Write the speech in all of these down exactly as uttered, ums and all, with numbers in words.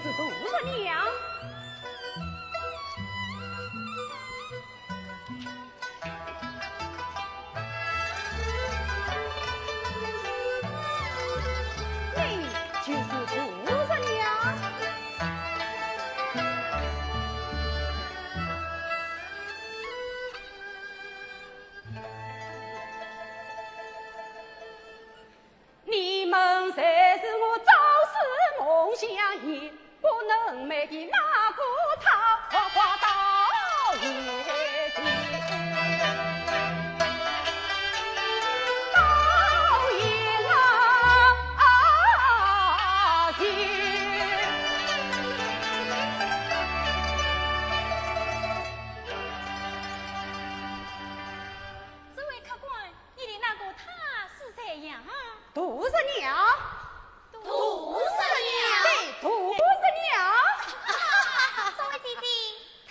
是杜十娘。你就是杜十娘。 你们谁是我朝思暮想也不能寐的那个他？花花倒也是，倒也那些。 这位客官，你的那个他是谁呀？杜十娘。杜十娘？对，杜十娘。这位姐姐，她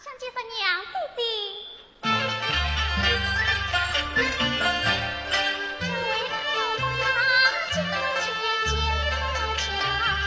想见十娘姐姐。这位客官，请坐，请坐。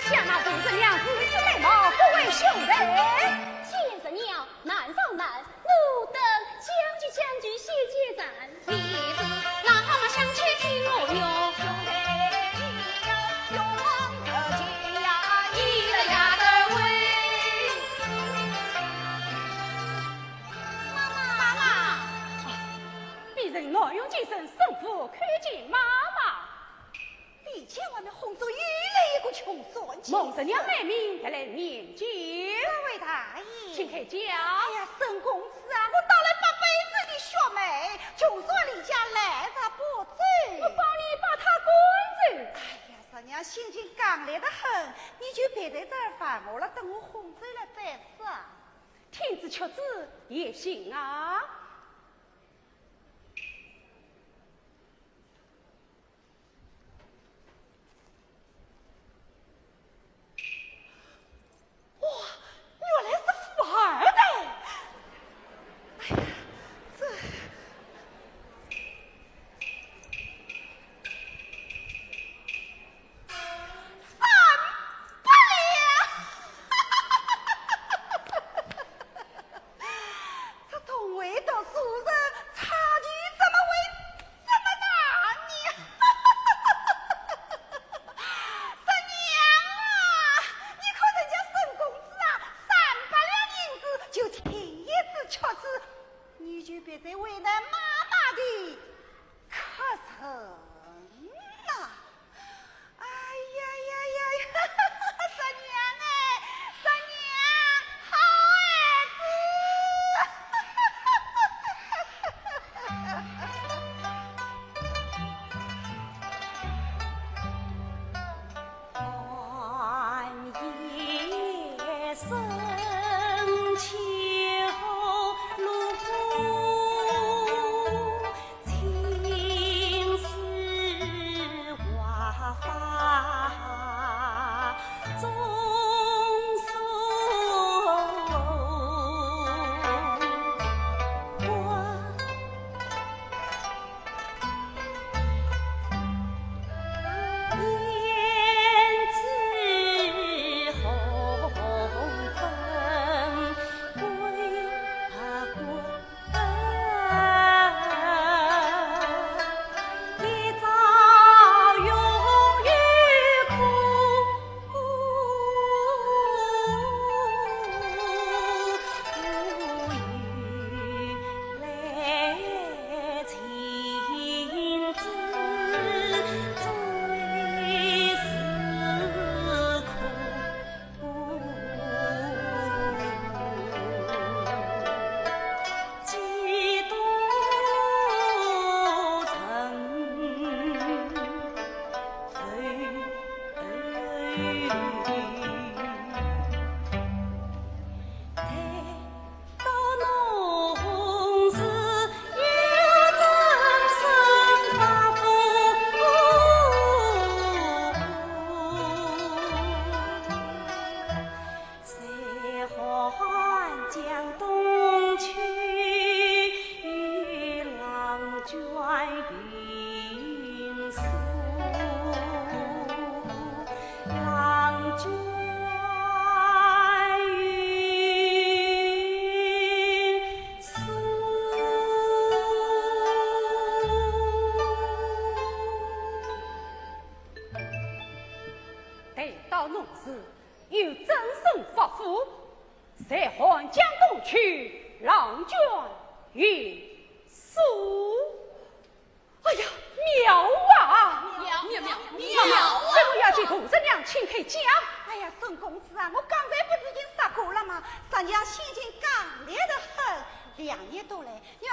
想那杜十娘如此美貌，不为兄台。见十娘难上难， 我等将就将就，先解馋。你是那么相见的我哟。兄台，你要勇往直前呀，一个呀个喂。妈妈，妈妈。啊，鄙人耐用精神，生父叩见妈妈。 你家外面哄着又来一个穷酸精。蒙十娘美名，特来面见。这位大爷。请开轿。哎呀，沈公子啊，我倒了八辈子的学妹，穷酸离家来者不走。我帮你把她赶走。哎呀，十娘心情刚烈得很，你就别在这儿烦我了，等我哄走了再说。听仔曲子也行啊。 哇，原来是富二代！哎呀，这……三百两！这同为读书人，差距怎么会 这么大呢？十娘啊，你看人家沈公子啊，三百两银子就听一次曲子，你就别再为难妈妈的客人了。哎呀呀呀呀，十娘哎，十娘，好儿子！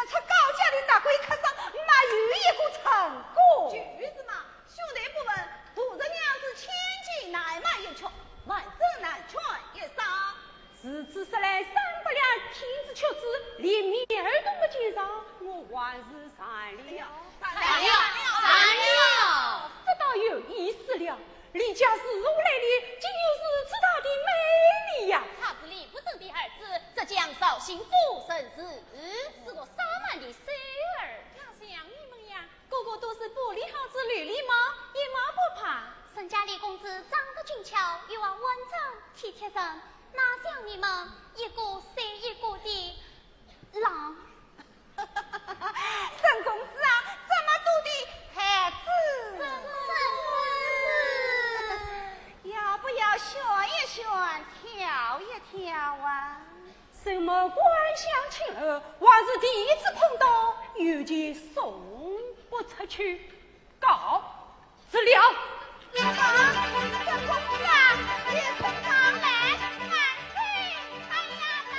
出高家的大贵客商，没有一个成功。就是嘛，兄台不问，杜十娘是千金难买一却，万真难选一双。如此说来，三不两，天之却子，连面儿都没见上，我还是散了。哎呀，散了，散了。这倒有意思了。 李家是何来的，竟有如此大的魅力呀？她是李不争的儿子，浙江绍兴府人氏，是个沙门的孙儿。哪像你们呀，个个都是玻璃好子琉璃嘛，一毛不拔。人家李公子长得俊俏，又要稳重体贴人，哪像你们一个赛一个的 狼。沈公子啊，这么多的孩子，沈，沈公子，要不要选一选，挑一挑啊？沈某观相亲后，还是第一次碰到有钱送不出去。 告辞了。好，沈公子啊，有空常来，慢走，哎呀，慢走。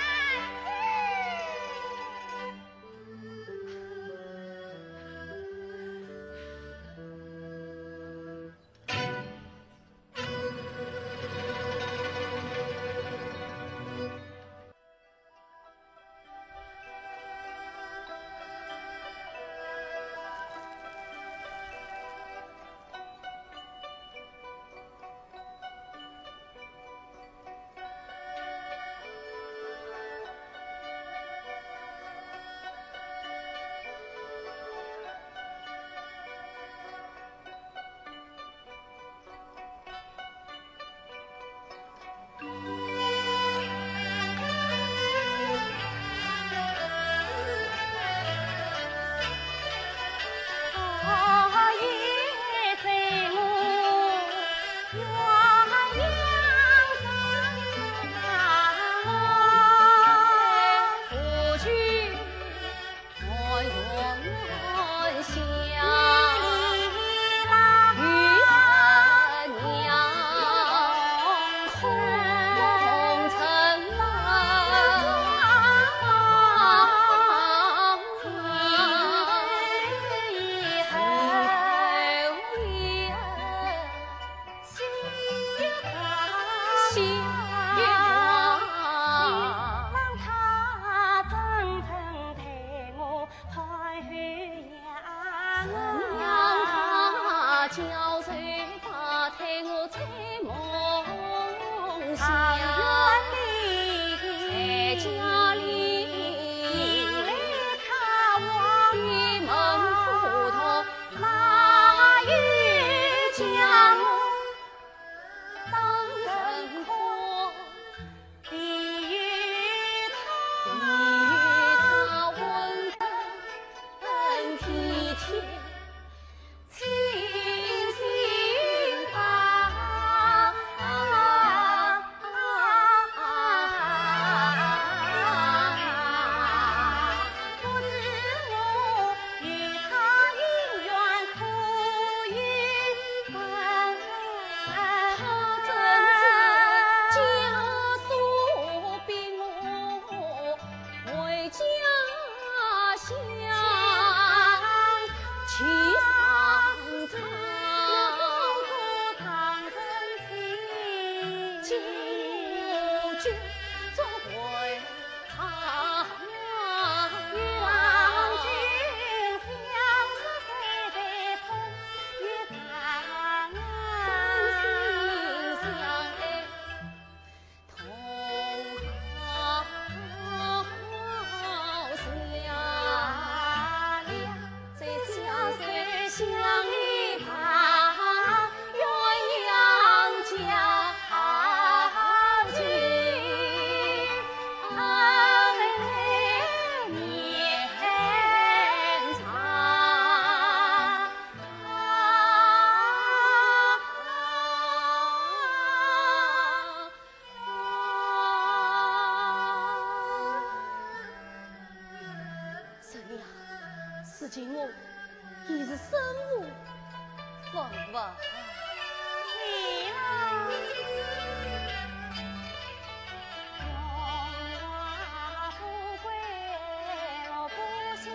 沈娘，如今我已是身无分文。你呢？荣华富贵落不下。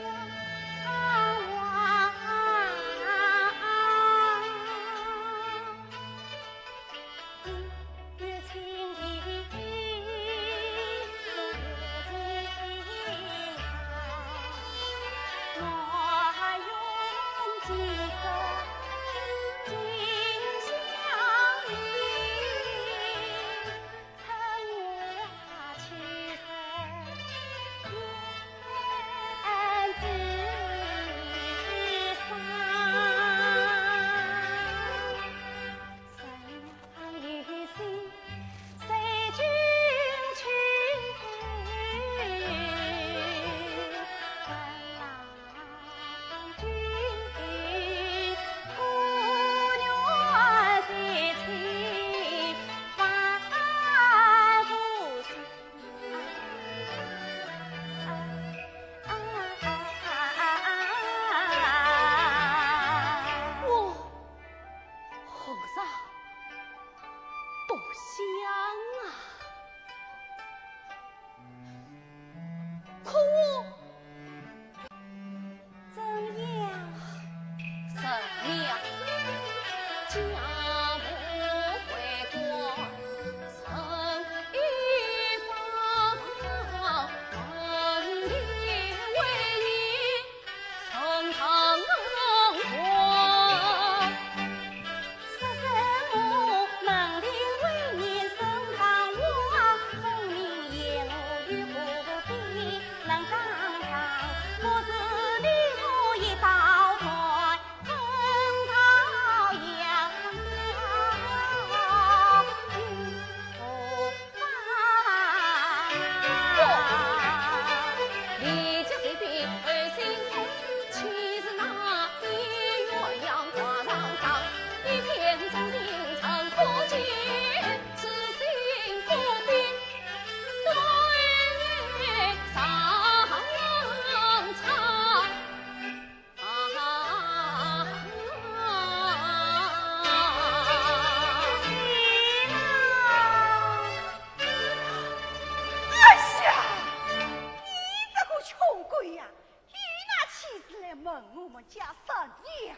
问我们家三爷。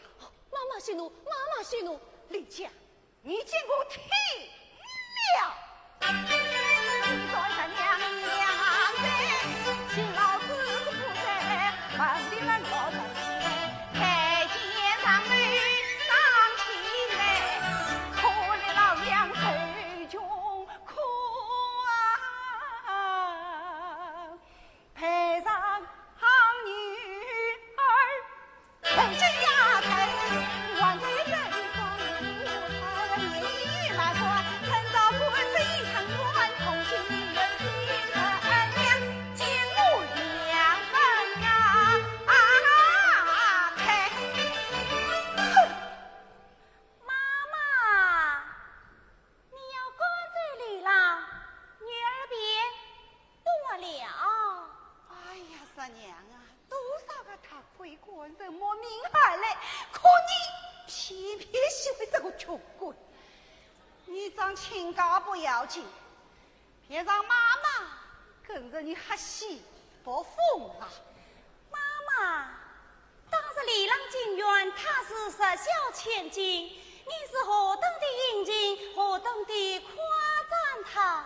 妈妈息怒，妈妈息怒。李家，你见过天了。你说三娘娘在，请老子不在，问的问到这里，太监上楼上去来，可怜老娘受穷苦啊。 陪上好女儿，陪着丫头，还在这里走路，他的言语那个，趁早不是一场乱，同情女人的善良，见我两分啊！啊，嘿，哼！妈妈，你要赶走李郎，女儿便 不了。哎呀，三娘啊，多少个大贵官人慕名而来，可你偏偏喜欢这个穷鬼。你长亲家不要紧，别让妈妈跟着你瞎起不风啊。妈妈， 当日李郎进园，他是十孝千金，你是何等的殷勤，何等的夸赞他。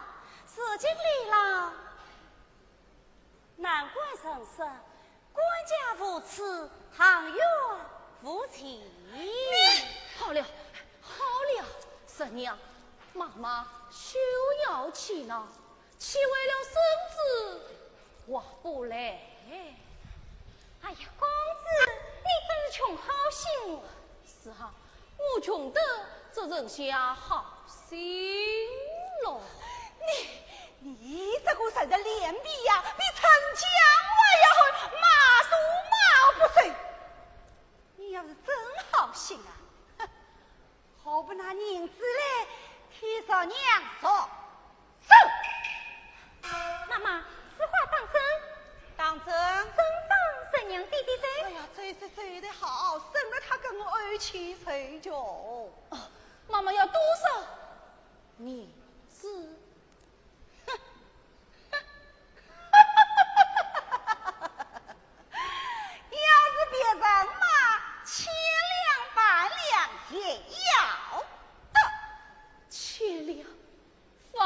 如今李郎难关人生，官家无子，航远无期。好了，好了，三娘，妈妈休要气恼。 岂为了孙子划不来。哎呀，公子，你真是穷好心哦。是啊，我穷得只剩下好心了。你，你这个人的脸皮呀，比城墙还要厚，骂都骂不碎。你要是真好心啊，哼， 何不拿银子来替三娘赎身？妈妈，此话当真？当真。真当三娘姐姐在？哎呀，这是说得好，省得她跟我怄气受穷。哦，妈妈要多少银子？ 哼，要是别人嘛，千两万两也要得。千两万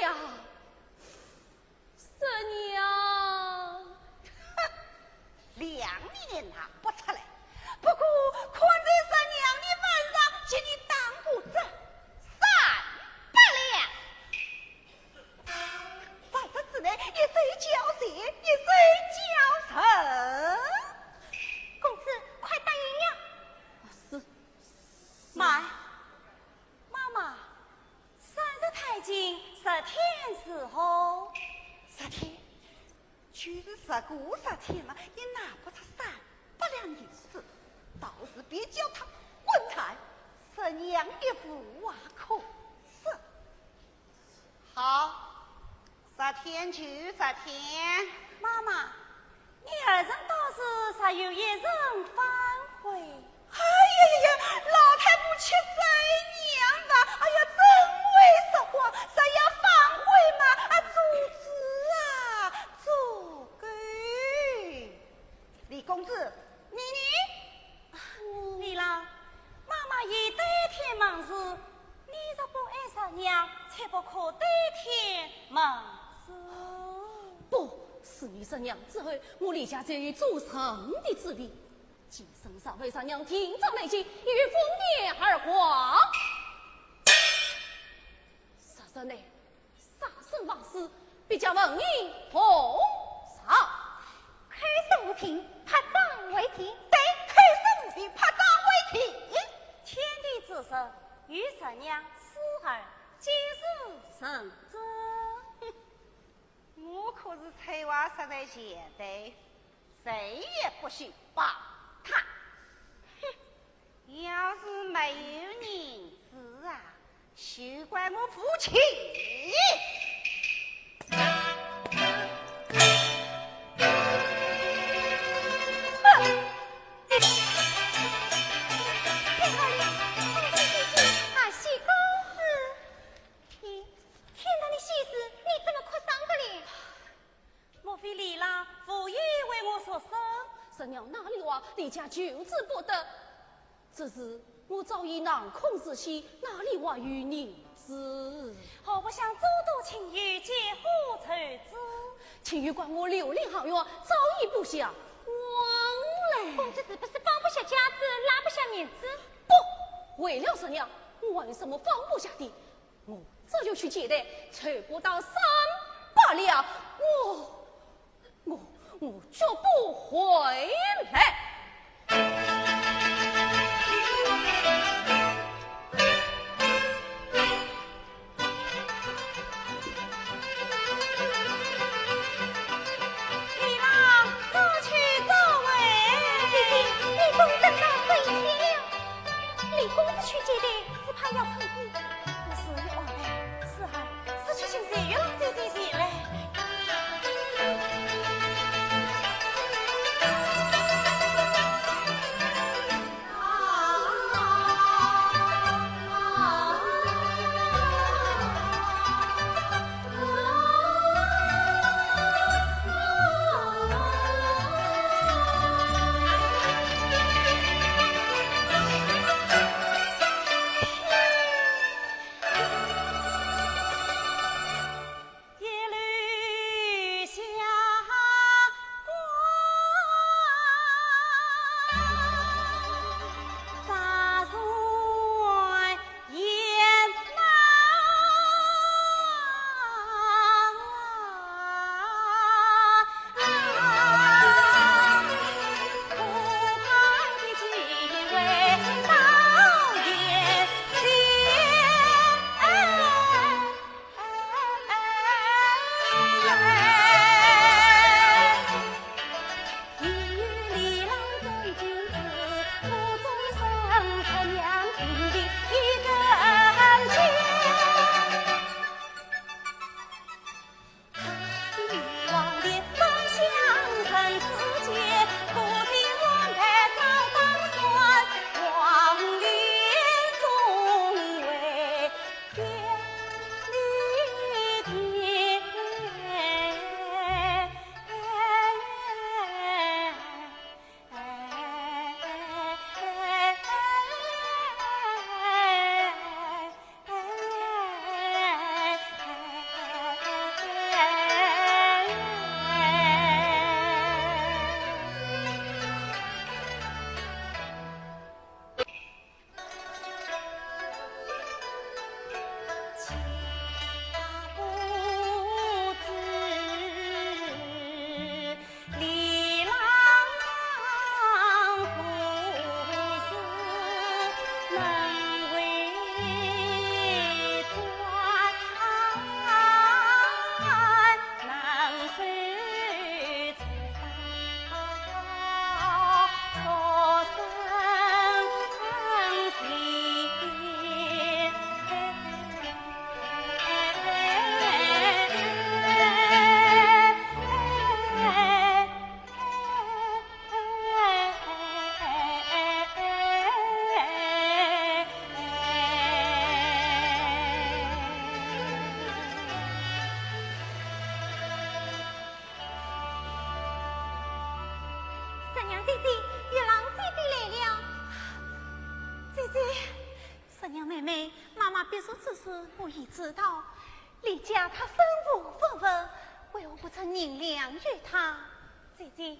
两，三娘。哼， 两你也拿不出来。不过看在三娘你份上，给你打个折，三百两。在这之内，一手交钱，一手交人。公子，快答应呀！是。慢，妈妈，三日太近，十天如何？十天？ 就是十个十天嘛，也拿不出三百两银子，倒是别叫他滚蛋，三娘一无话可说。好，十天就十天。妈妈，你二人到时若有一人反悔， 哎呀呀呀，老太婆吃仔娘吧！哎呀，真会说话，说要反悔嘛，啊，阻止啊，阻止。李公子，你呢？李郎，妈妈已对天盟誓，你若不爱三娘，切不可对天盟誓。不，除你三娘之后，我李家再有做人的之理。 今生若为三娘定着罪行，一律封殿而亡。十日内杀身亡尸，必将纹银奉上。口说无凭，拍掌为凭。对，口说无凭，拍掌为凭。天地之人，与三娘死而皆是人者。我可是才华实在绝对 谁也不许帮他。哼，要是没有银子啊，休怪我无情。哼！啊，喜公子，咦，听到你喜事，你怎么哭丧个哩？ 莫非李郎无意为我赎身？三娘哪里话，离家求子不得。只是我早已囊空自惜，哪里还有银子？何不向周都亲友借花筹资？亲友管我流连行院，早已不想往来。公子是不是放不下架子，拉不下面子？不，为了十两，我还有什么放不下的？我这就去借贷，筹不到三百两，我 我，我绝不回来。李郎，早去早回。姐姐，你总等到这一天了。李公子去借的，只怕要碰壁。不是有安排，是啊， 是去请谁与郎姐姐前来。十娘姐姐，月郎姐姐来了。姐姐。十娘妹妹，妈妈别墅之事我已知道，李家他身无分文，为何不趁银两与他？姐姐，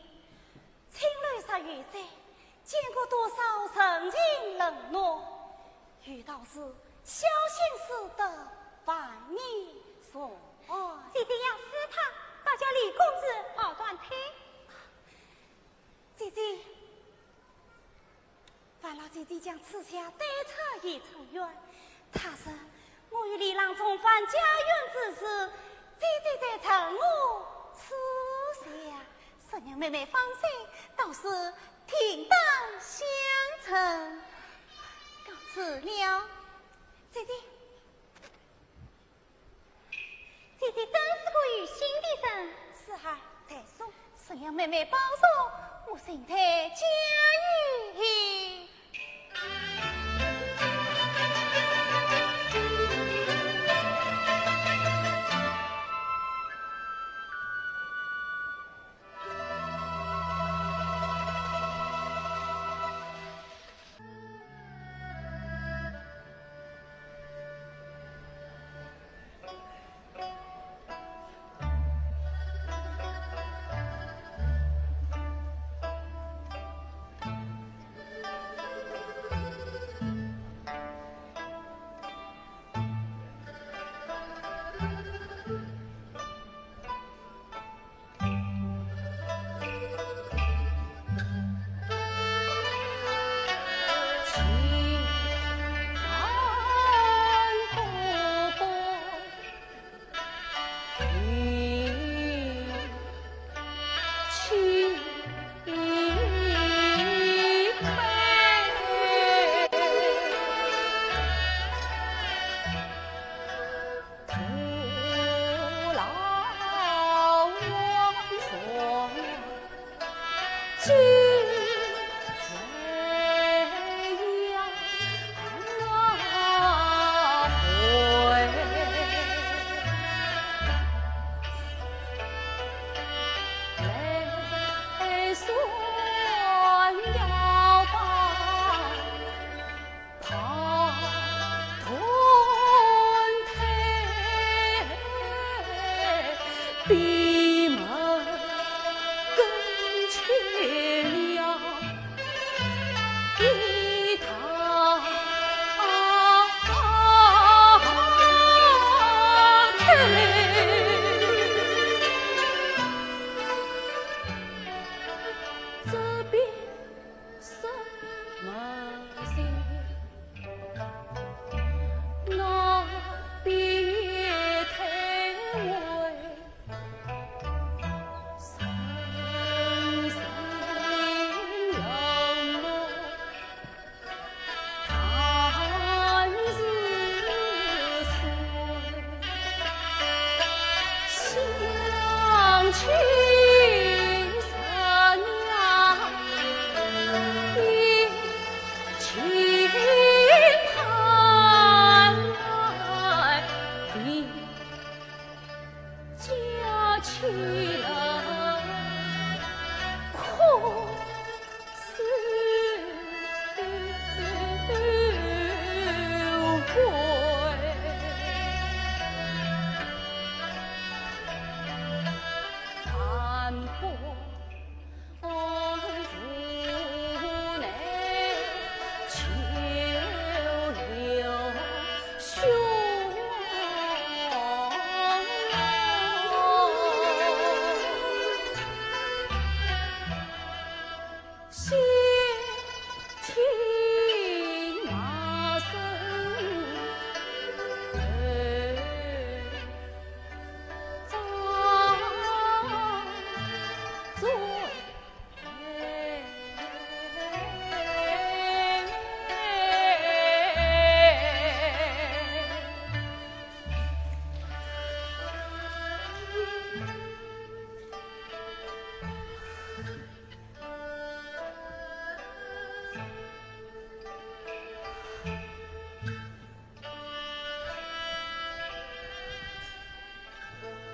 青楼十余载，见过多少人情冷暖， 有道是，小心思得万年船。姐姐要是他，倒叫李公子跑断腿。姐姐，烦劳姐姐将此下带出一出院。他说我与李郎重返家园之时，姐姐在召我出下。 十娘妹妹放心，到时定当相赠。告辞了。姐姐。姐姐真是个有心的人。是啊，太叔。十娘妹妹保重，我先退家去。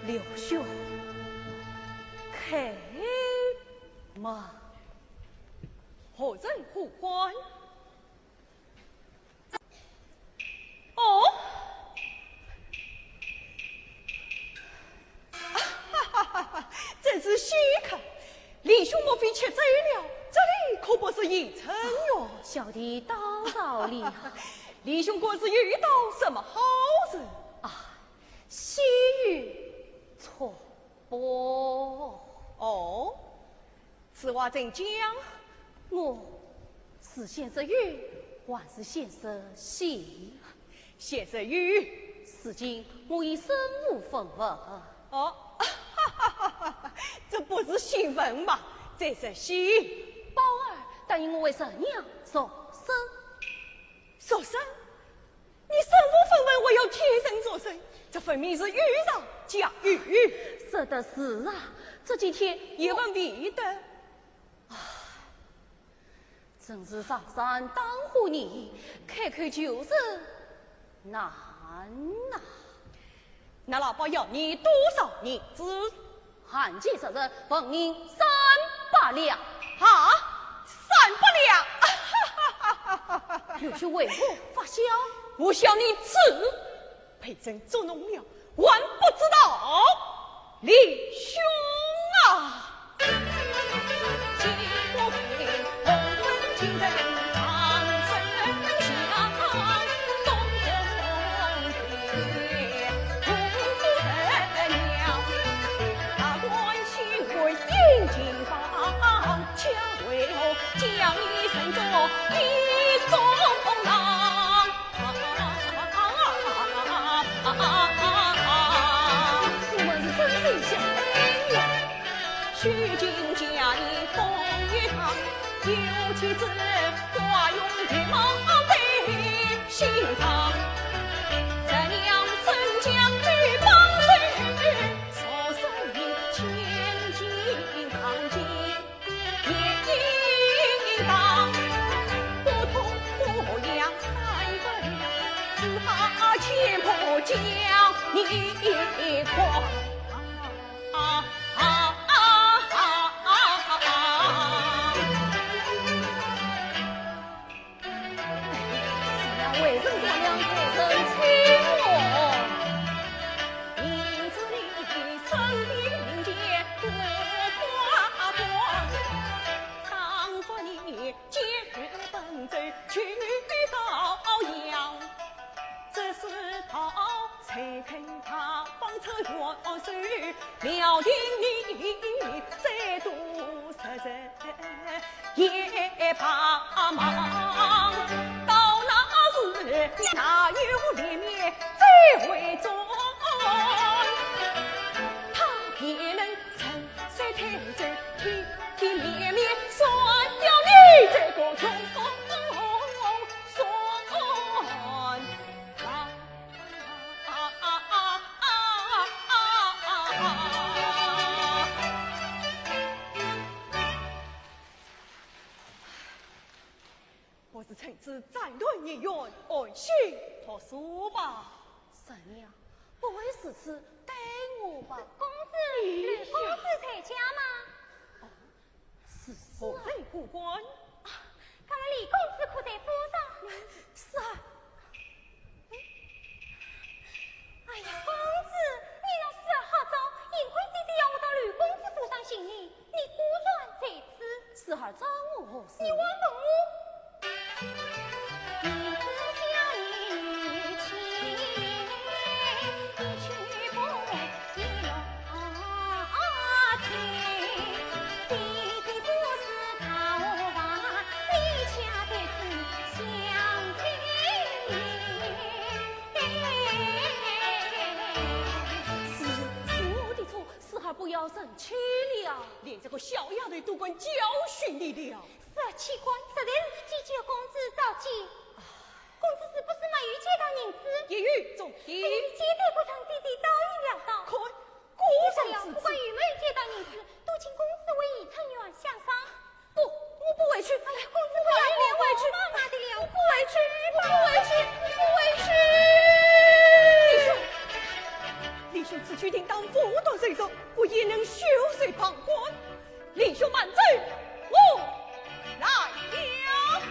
刘兄，开门。何人呼唤？哦，真是稀客。李兄莫非吃醉了？这里可不是鄢城哟。小弟打扰了。李兄可是遇到什么好人？啊， 心有错不。哦，此话怎讲？我是先生有，还是先生喜？先生有。如今我已身无分文。哦，这不是新婚吗？这是喜。宝二答应我为陈娘赎身。赎身？ 你身无分文，还要替人赎身，这分明是欲上加欲。说的是啊，这几天一文未得。唉，真是上山当户猊，开口就是难呐。那老伯要你多少银子？ 限期十日，纹银三百两。啊，三百两！刘兄为何发笑？我笑你痴，被人捉弄了，还不知道。李兄啊！ 我们是真心相爱呀。 哎，是呀，为什么两个人催我？帮忙。到那时，哪有脸面再回转？他便能趁势退走，体体面面算掉你这个穷酸郎。 我是陈子斩断孽缘，安心读书吧。三娘，不会是此耽误吧？公子，吕公子在家吗？是啊。何人过关？啊，敢问吕公子可在府上？是啊。 哎呀，公子，你那时好早，幸亏姐姐要我到吕公子府上寻你，你果然在此。时而找我何事？你还问我？是，是我的错，时而不要生气了。连这个小丫头都敢教训你了。这气官实在是姐姐公子着急。公子是不是没有借到银子？一语中的。哎呀，你绝对不曾姐姐早已料到。看，果然如此。不管有没有借到银子，都请公子为姨出一碗香汤。 不，我不回去。哎呀，公子不要，我不回去。我不回去，我不回去，我不回去。李兄，李兄此去定当无端受伤，我焉能袖手旁观？李兄慢走，我来了。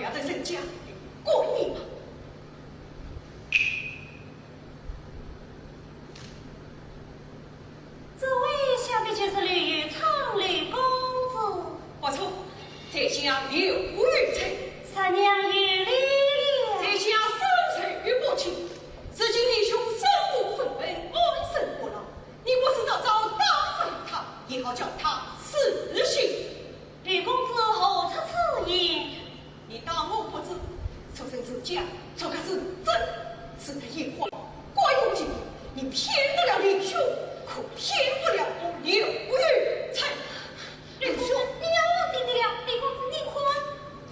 要等人家来管你吗？这位想必就是吕昌吕公子。不错，在下刘玉成。三娘有礼了。在下三岁玉不清，如今你兄身无分文，安身不牢，你不如早早打发他，也好叫他死心。 吕公子何出此言？你当我不知，出身自家，出个是真，吃得一花，光荣几年，你骗得了林兄，可骗不了我刘玉成。吕公子，你要忘记了，吕公子你看，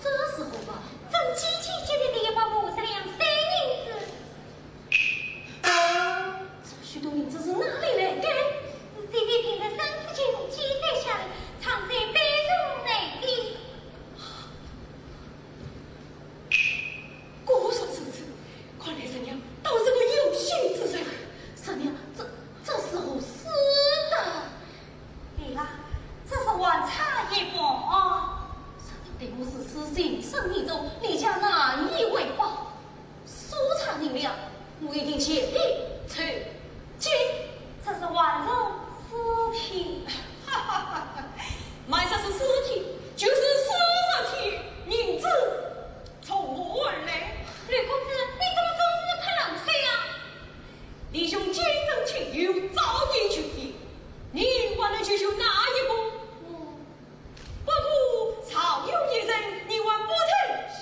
这是何物？这几千金的一百五十两碎银子。 这许多银子是哪里来的？是姐姐凭着三字经记载下来，藏在卑职内的。果然如此，看来三娘倒是个有心之人。三娘，这，这是何事的？对了，这是还差一半。三娘对我如此情深意重，李家难以回报。 数差银两，我一定全力凑齐。这是还从四天。哈哈哈哈，莫说是四天，就是四十天，银子从何而来？吕公子，你怎么总是泼冷水呀？林兄今生前有早年旧业，你还能求求哪一个？我，不过尚有一人，你还不曾想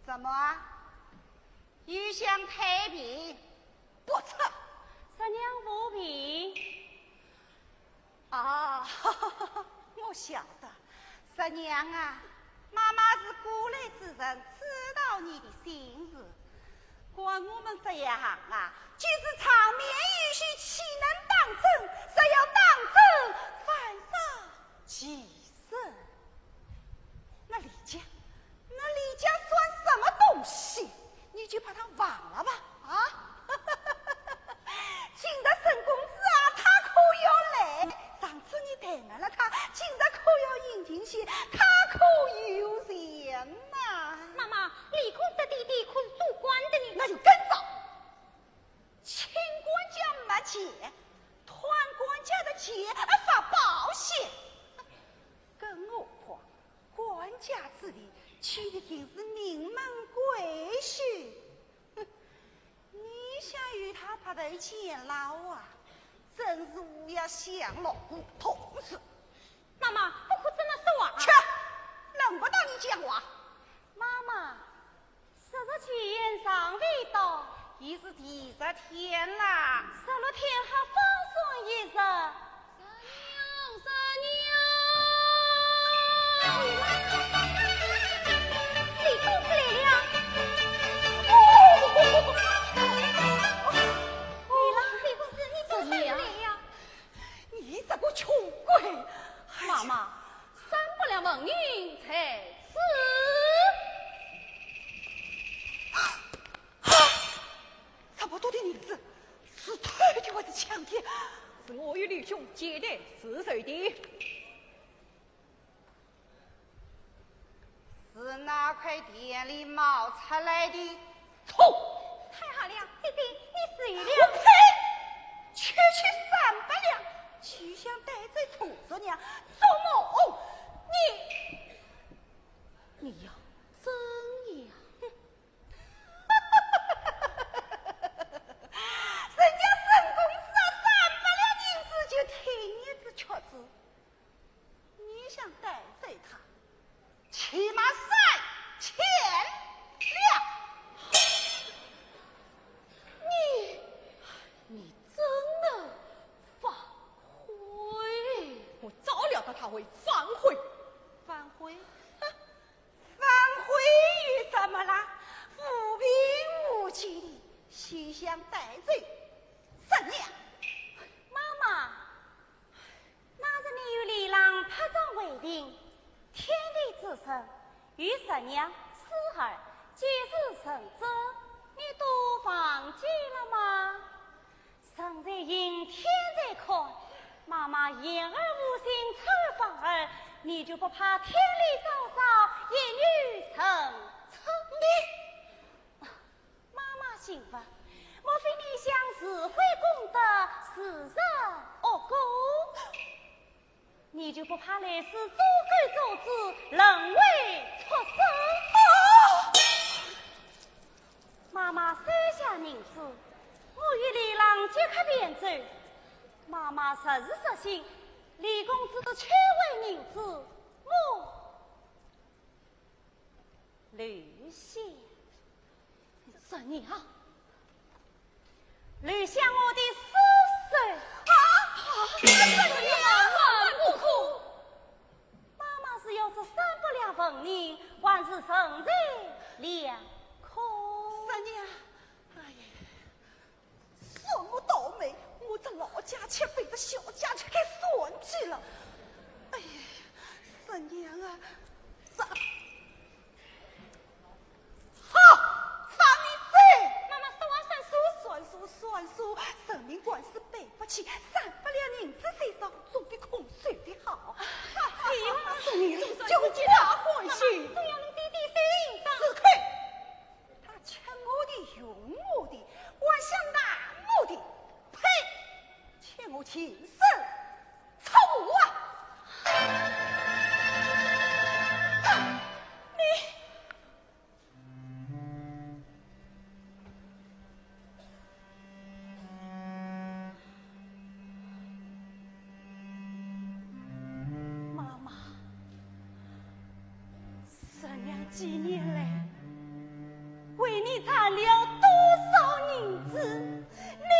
什么啊？又想推病？不错。十娘无病。啊，我晓得。十娘啊，妈妈是过来之人，知道你的心事。管我们这一行啊，就是场面有序，岂能当真？若要当真，反伤其身。那李家，那李家算什么东西？你就把他忘了吧，啊？今日沈公子啊，他可要来。上次你怠慢了他，今日可要殷勤些，他可有嫌呐。妈妈，李公子爹爹可是做官的呢。那就更糟。清官家没钱，贪官家的钱，啊，发保险。更何况，官家之地，去的竟是名门闺秀。哼，你想与他白头偕老啊，真是乌鸦想老虎。同志，妈妈，不可这么说啊。去，轮不到你讲话。妈妈， 说是前言尚未到，已是第十天啦。十六天还放松一日。十娘，十娘！李公子来了。哦，李郎，李公子，你怎么来了？你这个穷鬼！妈妈，三百两纹银在此。 啊！这么多的银子，是偷的还是抢的？是我与李兄劫掠私走的。是那块田里冒出来的。错！太好了，爹爹，你死了。我呸！区区三百两，就想带走土著娘，做梦！你，你呀，真呀！ 人家沈公子啊，三百两银子就听你这曲子，你想带走他，起码三千两。你，你真的反悔？我早料到他会反悔。反悔？哼， 反悔又怎么啦？无凭无据的，休想带走十娘。妈妈，那日你与李郎拍掌为凭，天地之神，与十娘、四儿皆是神者，你都忘记了吗？ 人在行，天在看，妈妈言而无信，出尔反尔，你就不怕天理昭昭，一语成谶？你，妈妈醒吧，莫非你想自毁功德，自食恶果？ 你就不怕来世做狗做猪，沦为畜生？啊！妈妈收下银子，我与李郎即刻便走。妈妈实是实心，李公子的千万银子，我 留下。十娘，留下我的尸首。啊！十娘，万万不可！妈妈是要这三百两纹银，还是人财两空？十娘，哎呀， 什么倒霉，我这老家雀被这小家雀给算计了。哎呀，十娘啊，这，好，放你走。妈妈，说话算数。算数，算数，人命官司赔不起，三百两银子虽少，总比空手的好。哎呀，十娘，叫我皆大欢喜。妈妈，这样你爹爹心上。住口！ 他吃我的，用我的，还想拿我的，呸！欠我情深，臭啊！你，妈妈，十娘几年来赚了多少银子？你，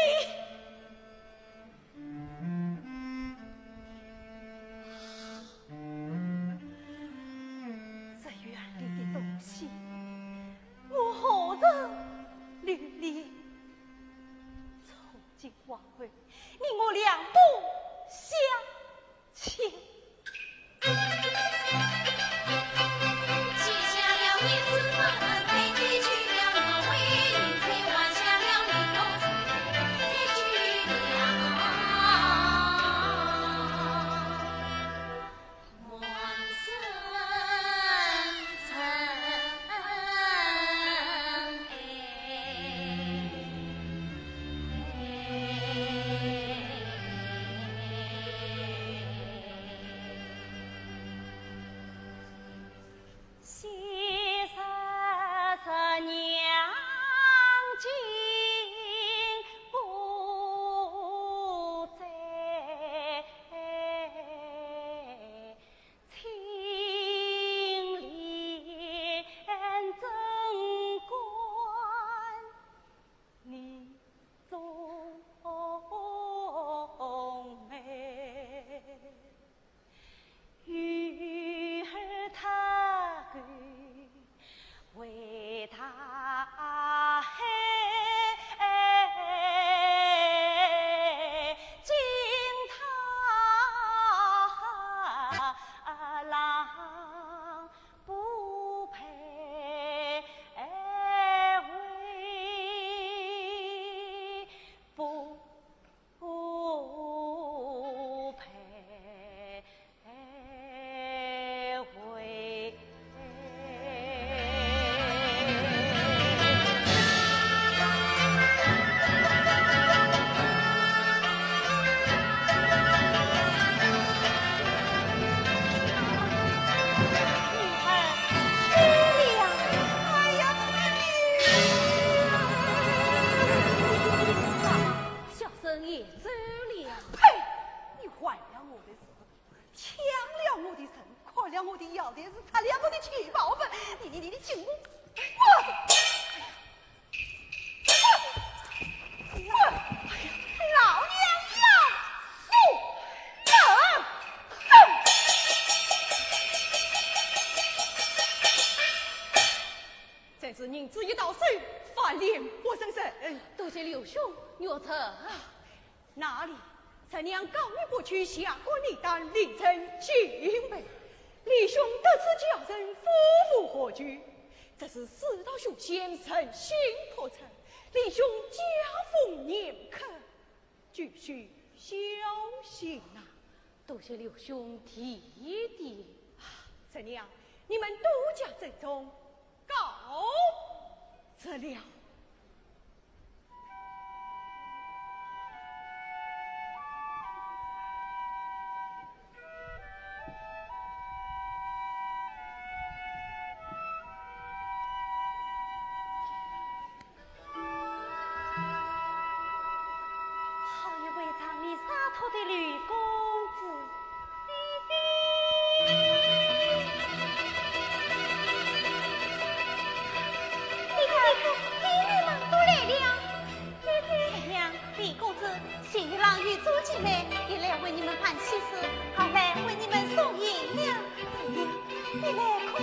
这院里的东西，我何日留恋？从今往后，你我两不相欠。小生也走了。呸！你坏了我的事，抢了我的人，看了我的腰带，是拆了我的钱包吧？你你你你进屋，滚！滚！滚！哎呀，老娘要死！走！走！这是银子一到手，翻脸不认人。多谢刘兄，玉成。哪里？陈娘告你不屈，下官李旦另成敬陪。李兄得此佳人，夫复何求？这是世道凶险，人心叵测。李兄家逢严克， 急需孝行啊。多谢刘兄提点。啊，陈娘，你们多加珍重，告辞了。 好一位仗义洒脱的刘公子。你看，你看，美女们都来了。姐姐。陈娘，李公子，谢玉郎与朱姐妹也来为你们办喜事，还来为你们送行了。 你来看。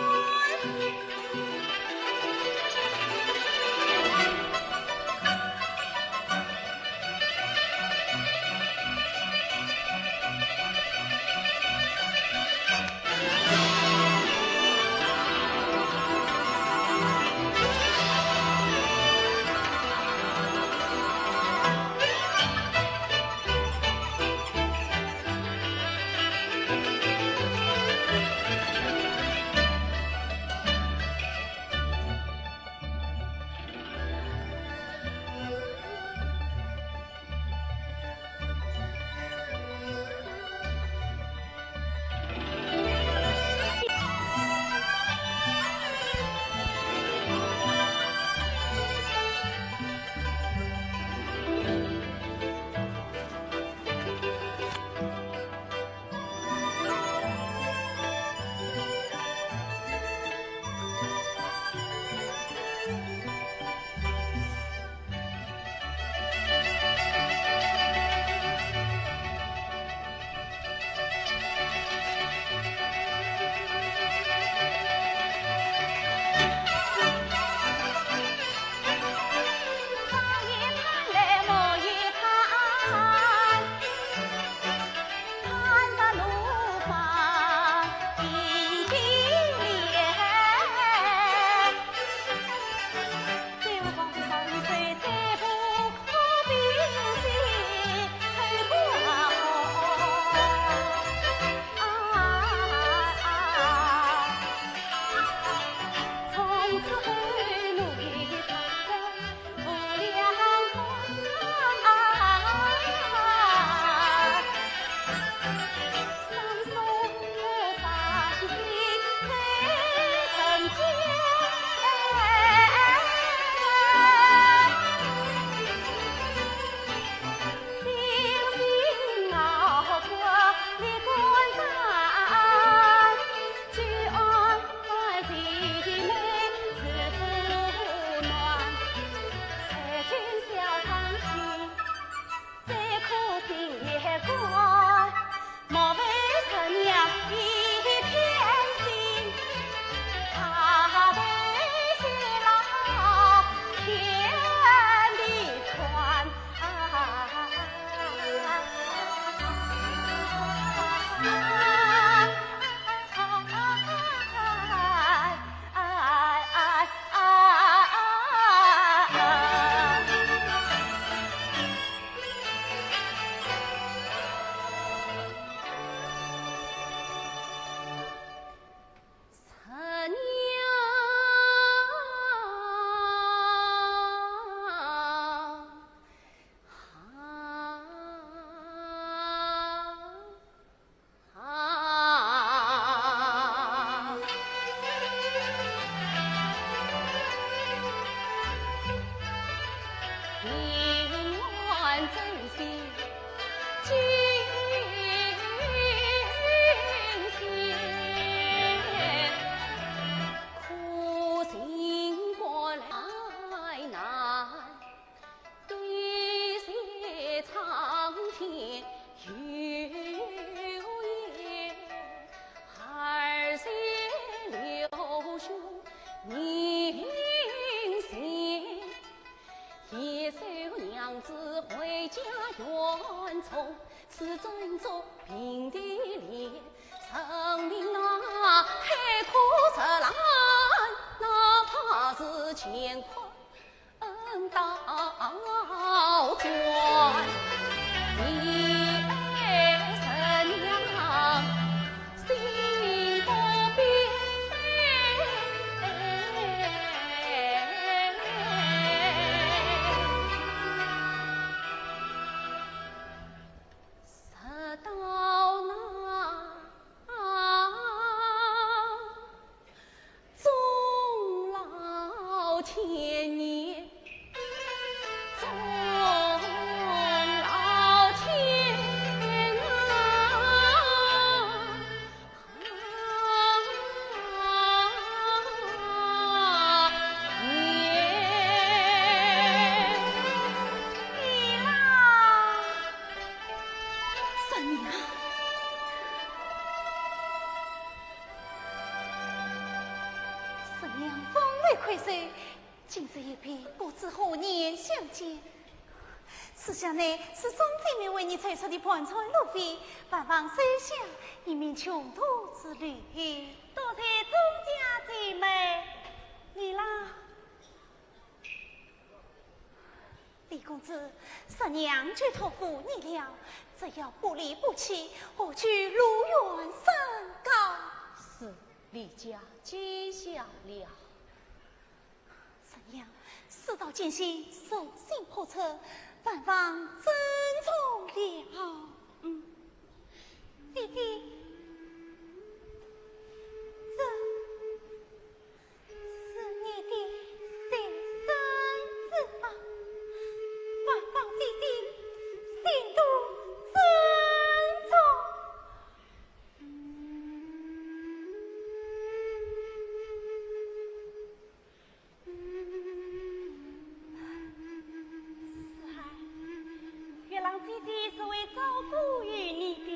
回家园中，此正中平地里，人民呐，海枯石烂，哪怕是乾坤倒转。你爱神娘心不变。 直到那终老千年，终老千年啊！神娘，神娘风流快哉，今日一别，不知何年相见。 此下乃是众姐妹为你筹出的盘缠路费，万望收下，以免穷途之旅。多谢众家姐妹。李郎。李公子，神娘就托付你了，只要不离不弃，何惧路远山高？是，李家记下了。 神娘，事到境迁，手心叵测，万望珍重了。嗯，姐姐，这是你的随身之宝，万望姐姐心度珍重。 四海，月郎姐姐是会照顾于你的。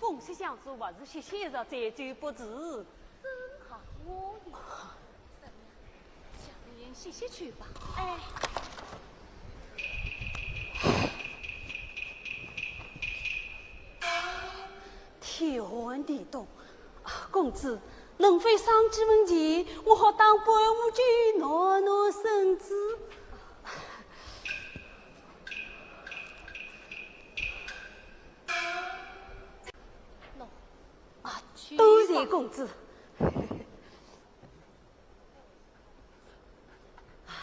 恭喜相助，还是歇歇着，再走不迟。正好我也……怎么样，小莲歇歇去吧。哎。天寒地冻，啊，公子，能否赏几文钱，我好打杯壶酒暖暖身子？喏，啊，去吧。多谢公子。唉，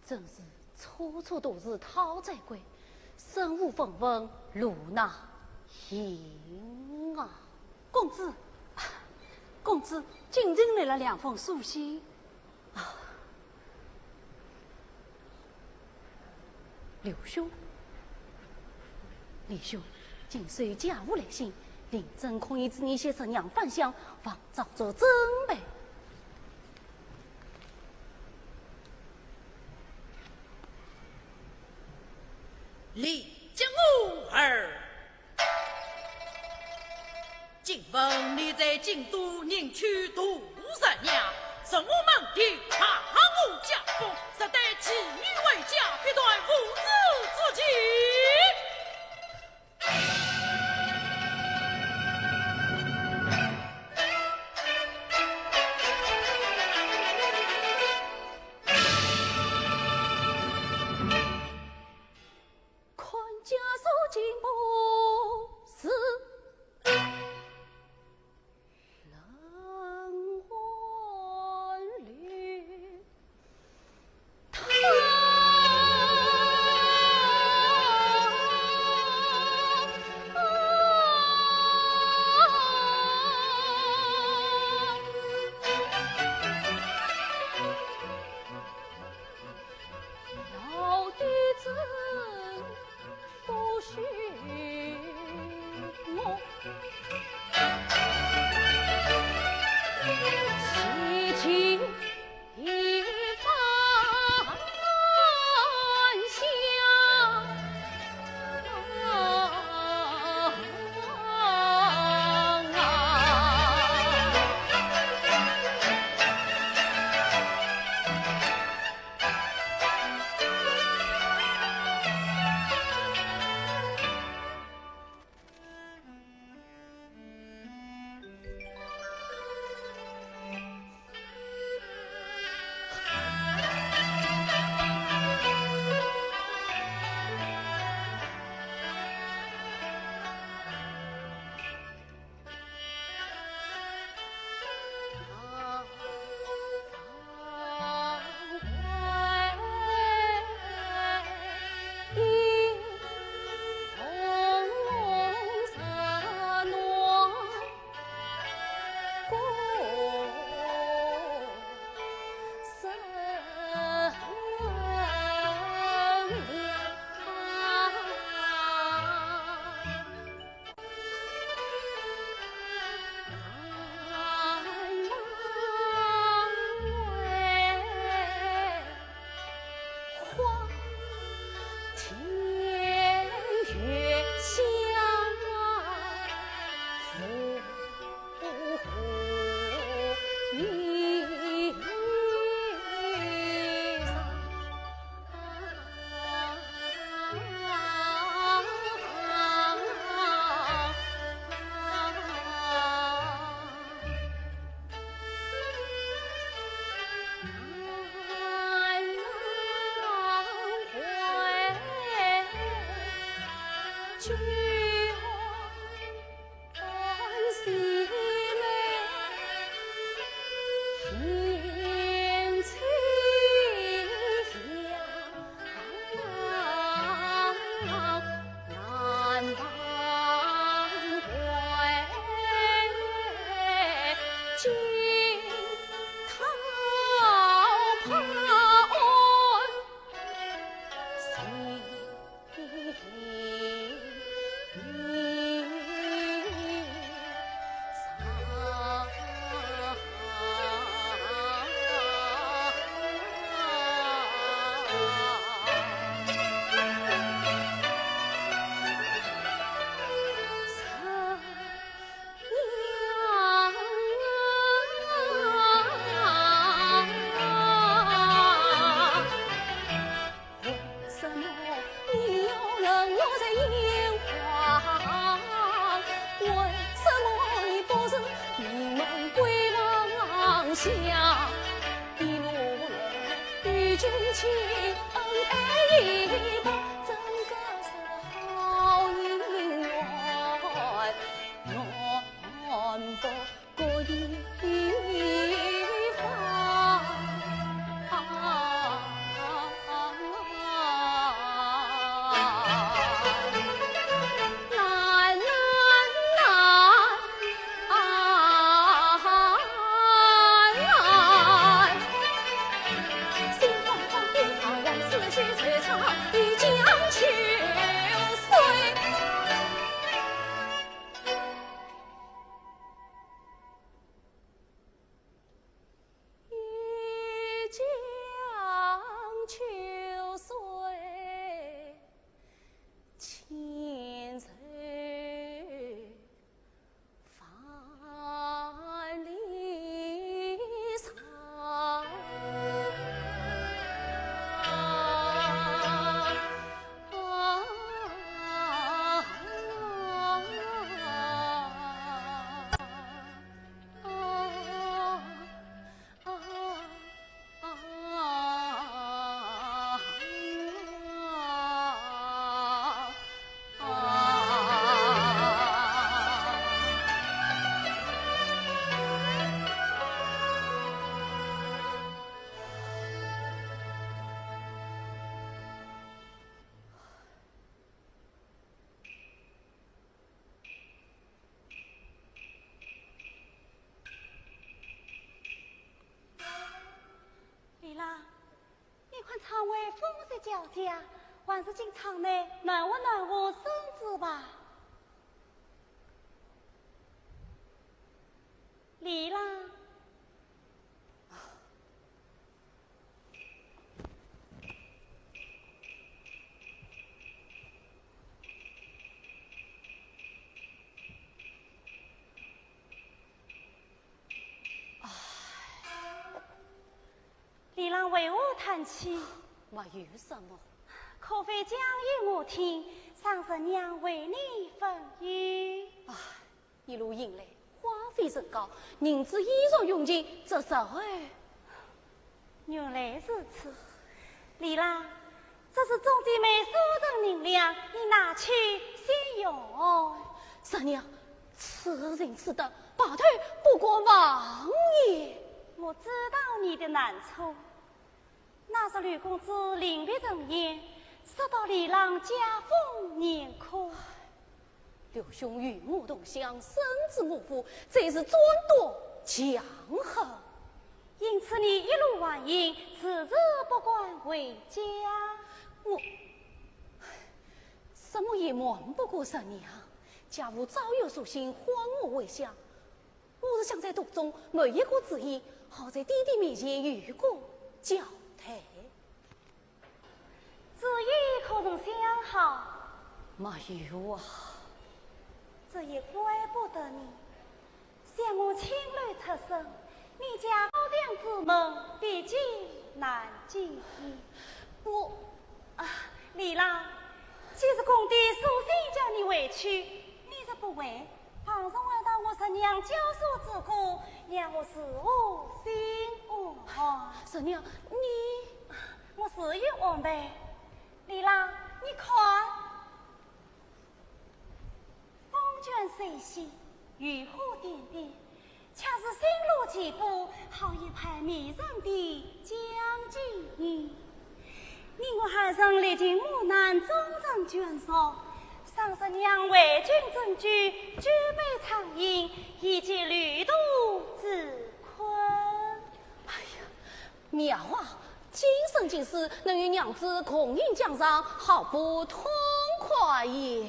真是处处都是讨债鬼，身无分文，路难行啊。公子，公子，京城来了两封书信。 刘兄，李兄，请收家父来信，令尊孔乙己年写十娘返乡，方早做准备。李家我儿， 今闻你在京都迎娶杜十娘，是我们的大吴家风，若待继女回家，必断父子之情。看家书进不是冷寒里，他李郎，你看窗外风雪交加，还是进窗内暖和暖和身子吧。李郎。 李郎为何叹气？没有什么。可否讲与我听，让侄娘为你分忧。唉，一路行来，花费甚高，银子依然用尽，这时候……原来如此。李郎，这是周姐妹所赠银两，你拿去先用。侄娘， 此人此德，拔腿不过望也。我知道你的难处。那日吕公子临别赠言，说到李郎家风严苛。刘兄与我同乡，生子无父，这是专断强横。因此你一路还乡，迟迟不敢回家。我……什么也瞒不过侄娘。家父早有书信唤我回乡， 我是想在途中没一个主意，好在爹爹面前有个交代。主意可曾想好？没有啊。这也怪不得你，想我青楼出身，你家高堂之门，毕竟难进也。我……啊，李郎，既是公爹书信叫你回去，你若不回， 倘若回到我侄娘教唆之苦，让我如何心安？侄娘，你……我自有安排。李郎，你看，风卷水洗，渔火点点，恰似星罗棋布，好一派迷人的江景。 你我二人历尽磨难，终成眷属，倘若侄娘为君枕居，举杯畅饮，以解旅途之困。哎呀，妙啊！今生今世能与娘子共饮江上，好不痛快也。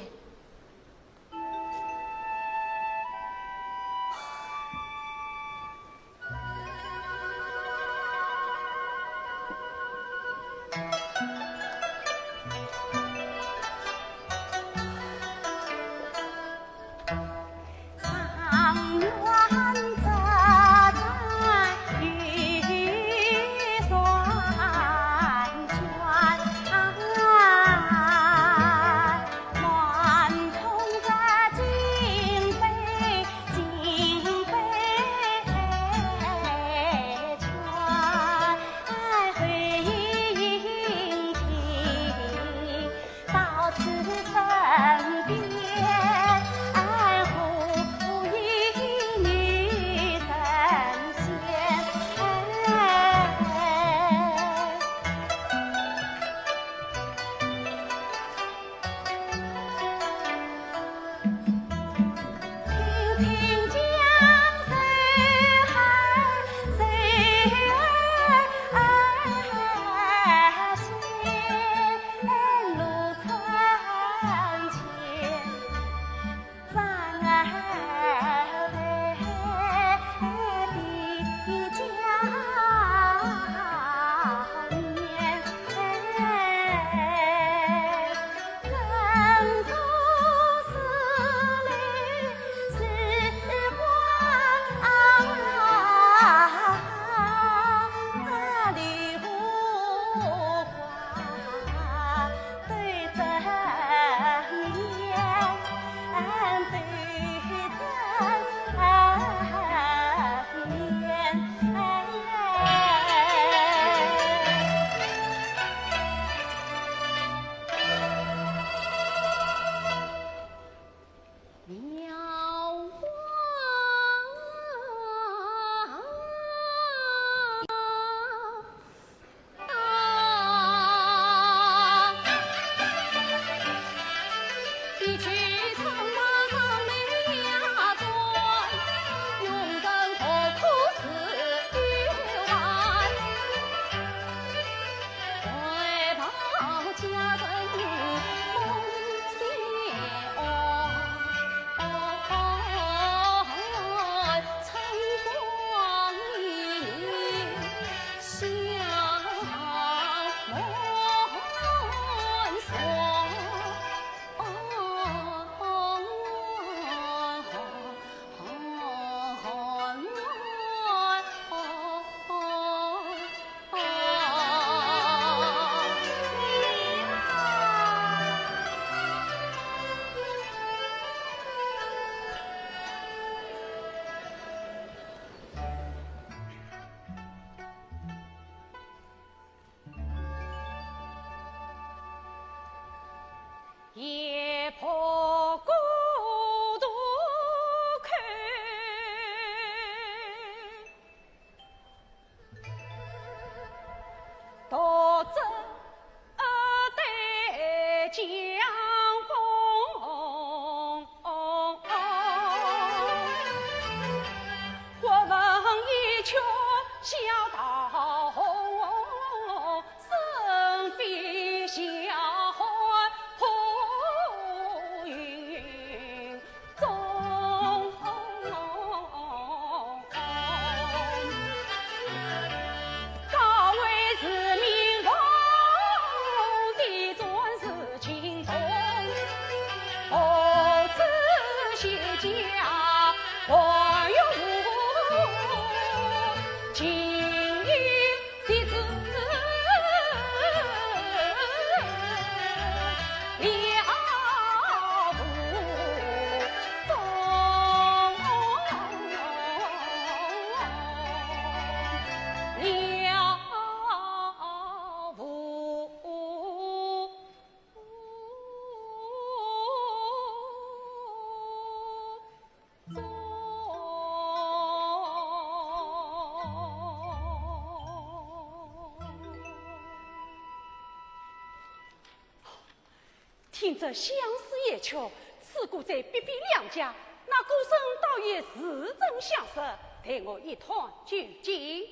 听着相思夜曲，此歌再比比两家，那歌声倒也似曾相识，待我一探究竟。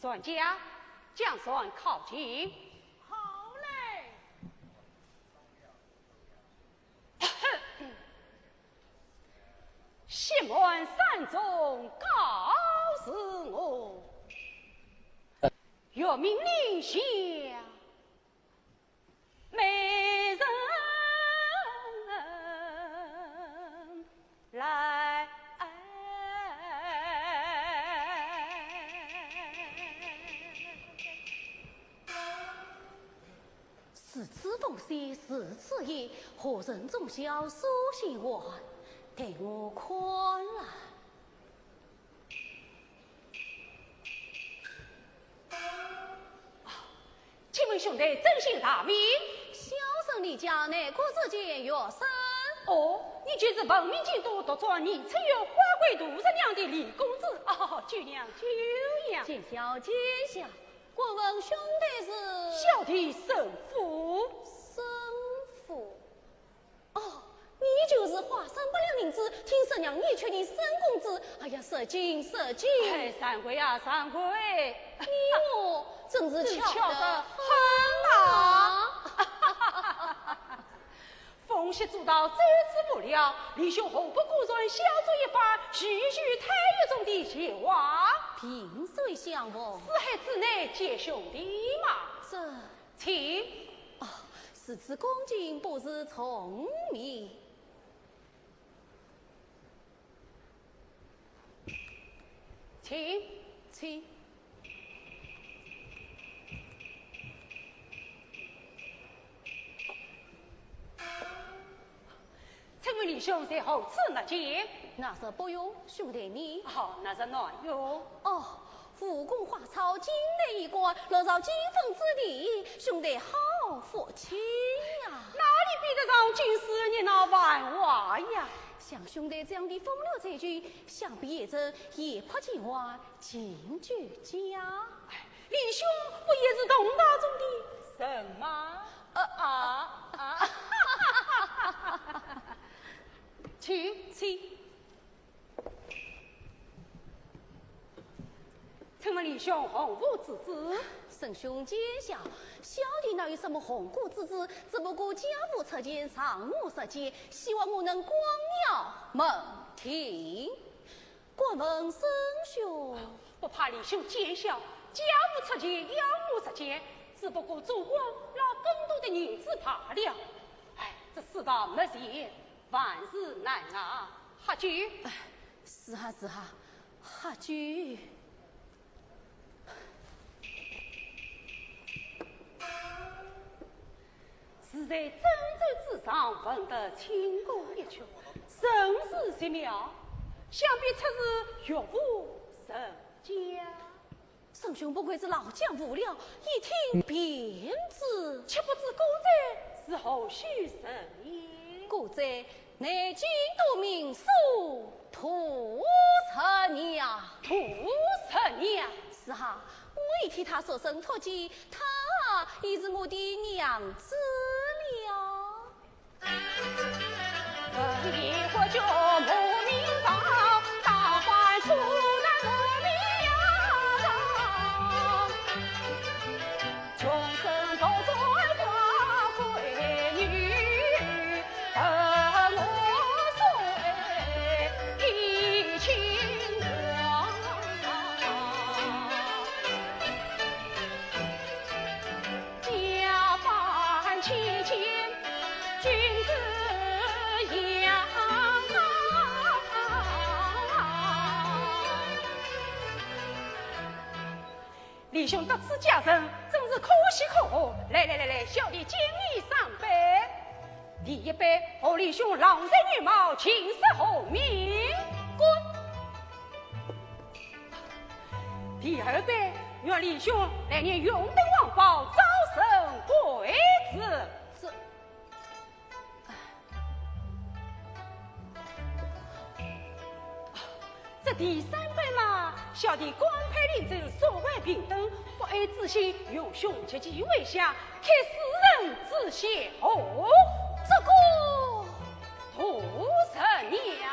船家，将船靠近。好嘞。谢满山中告辞我，月明林下 美人来。如此风雪，如此夜，何人总晓书信还？待我看来。 请问兄台尊姓大名？小生李家内阁世家月生。哦，你就是闻名京都、独掌宁春院花魁杜十娘的李公子。哦，久仰，久仰。见笑，见笑。敢问兄台是？小弟沈父。沈父。 哦，你你就是花三百两银子，听说让你娶你沈公子。哎呀，失敬，失敬。哎，惭愧啊，惭愧。你我真是巧得很啊。风雪阻道，这次不了，李兄何不过船小坐一番，叙叙太岳宗的前话？萍水相逢。四海之内皆兄弟嘛。这，请。哦，如此恭敬，不如从命。 请。请。请问李兄在何处谟见？那日伯兄兄台面。哦，那日南兄。哦， 武功花草，京台一关，落入金封之地，兄台好福气呀！哪里比得上京师热闹繁华呀？像兄台这样的风流才俊，想必也曾夜泊秦淮，进居家。哎，李兄不也是同道中的人吗？呃，啊，啊。请，请。 请问李兄洪武之子？沈兄见笑，小弟哪有什么洪武之子？只不过家父出钱，让我入见，希望我能光耀门庭。敢问沈兄？不怕李兄见笑，家父出钱要我入见，只不过做官拿更多的银子罢了。哎，这世道没钱，万事难啊。喝酒。哎，是啊，是啊，喝酒。 是在蒸酒之上，闻得清歌一曲，甚是绝妙，想必出自岳父沈家。沈兄不愧是老江湖了，一听便知。岂不知歌者是何许人也？歌者 南京都名宿杜十娘。杜十娘？是啊，我已替她所生托起，她已是我的娘子了。 李兄得此佳人，真是可喜可贺。来来来来，小弟敬你三杯。第一杯，贺李兄郎才女貌，琴瑟和鸣。滚！第二杯，愿李兄来年荣登黄宝，早生贵子。是。 这第三杯嘛，小弟官拜临州，素位平等，不爱之心，荣兄及笄为乡，开私人之孝。这个，杜十娘。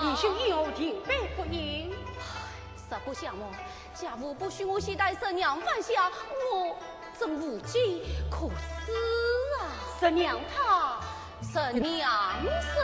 李兄因何停杯不语？不想哦，姐夫不许我先带十娘返乡，我真无计可施啊。十娘她……十娘是……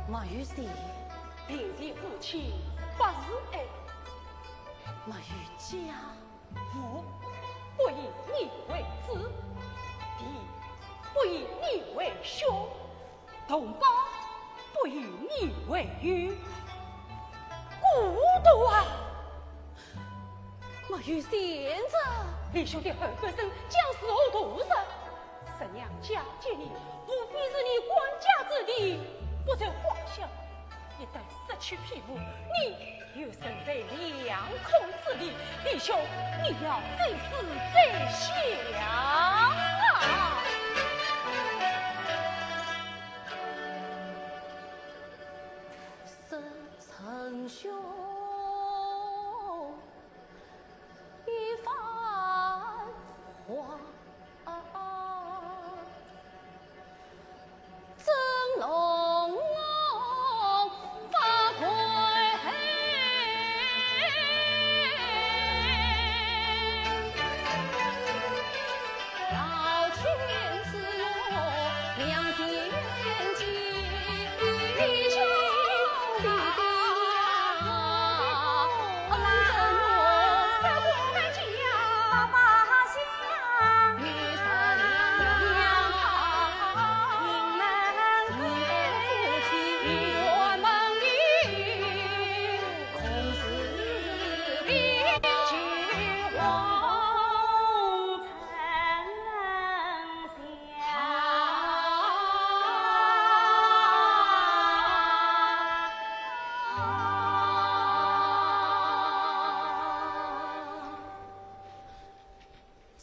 莫有谢。病前夫妻百事哀。莫有姐。父不以女为子，弟不以女为兄，同胞不以女为友。孤独啊！ 莫有贤侄。连兄的后半生将如何度日？十娘嫁给你，无非是你管家之地，不在话下。一旦失去庇护，你又身在两空之地，连兄，你要怎死怎享啊？沈兄。 一番话。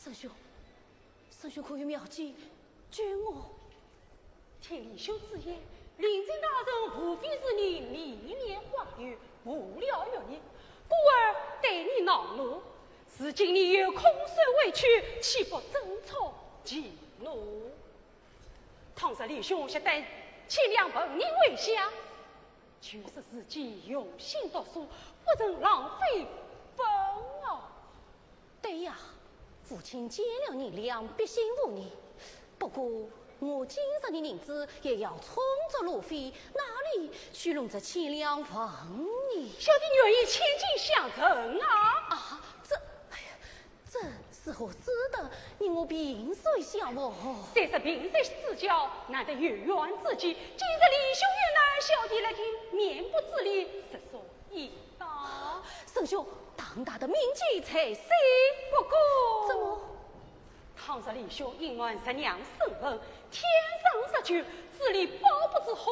沈兄，沈兄可有妙计，救我！听连兄之言，临阵大人无非是你里面花园，无聊于你，故而对你恼怒。如今你有空受委屈，岂不争吵激怒？ 倘若连兄实在千两万你为下，就是自己用心读书，不曾浪费本啊。对呀，父亲见了银两，必信无疑。不过，我今日的银子也要充作路费，哪里去弄这千两万呢？小弟愿意千金相赠啊！啊，这，哎呀， 这如何使得？你我萍水相逢。虽是萍水之交，难得有缘知己。今日连兄有难，小弟来给面不之礼，实属应当。沈兄，堂大的名节在先。不过，怎么？倘若连兄隐瞒十娘身份，添上日久，之礼包不住火，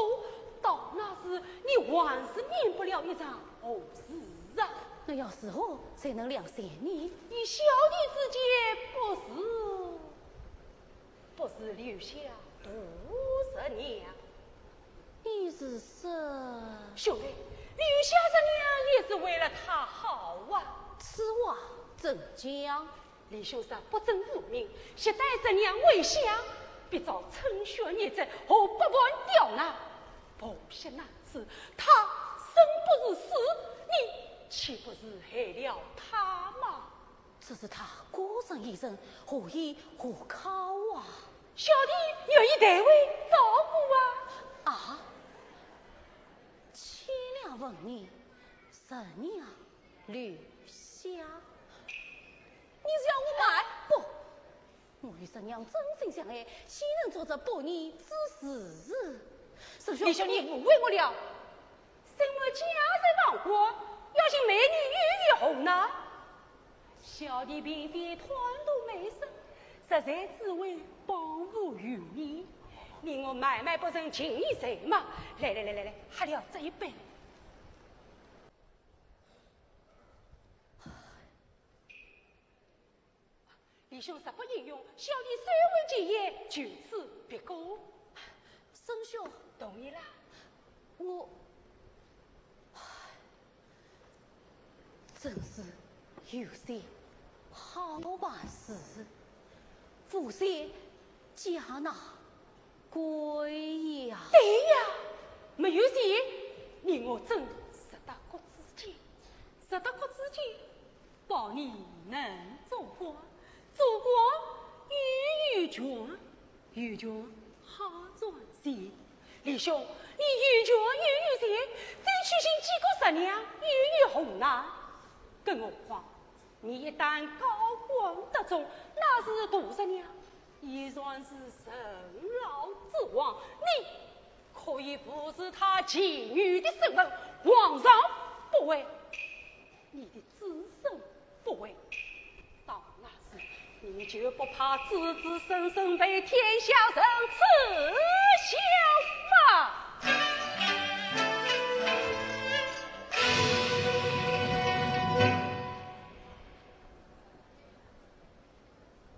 到那时你还是免不了一场祸事啊。那要如何 才能了结呢？依小弟之见，不如，不如留下度十娘。你是说……兄妹，留下十娘也是为了她好啊。此话怎讲？李兄若不准无名，谢带侄娘回乡，必遭春雪日晒和百般刁难。不惜男子，他生不如死，你岂不是害了他吗？只是他孤身一人，何依何靠啊？小弟愿意代为照顾啊。啊？ 千两纹银，十两留下。你是要我卖？不，我与侄娘真心相爱，岂能做这不义之事？沈兄，李兄，你误会我了。身为家人亡国，要寻美女又有何难？ 小弟并非贪图美色，实在只为报复于你。你我买卖不成情义才嘛。来来来来来，喝了这一杯。李兄若不饮用，小弟虽无几言，就此别过。沈兄，同意啦？我，唉， 真是有钱好办事，无钱家难归呀。对呀，没有钱，你我真值得国之敬，值得国之敬，保你能做官，做官又有权， 有权好赚钱。李兄，你有权又有钱，再去寻几个十两又有何难？更何况，你一旦高官得中，那是大十两，已算是任劳之王。你可以无视他妓女的身份，皇上不为，你的子孙不为。到那时，你就不怕子子孙孙被天下人耻笑吗？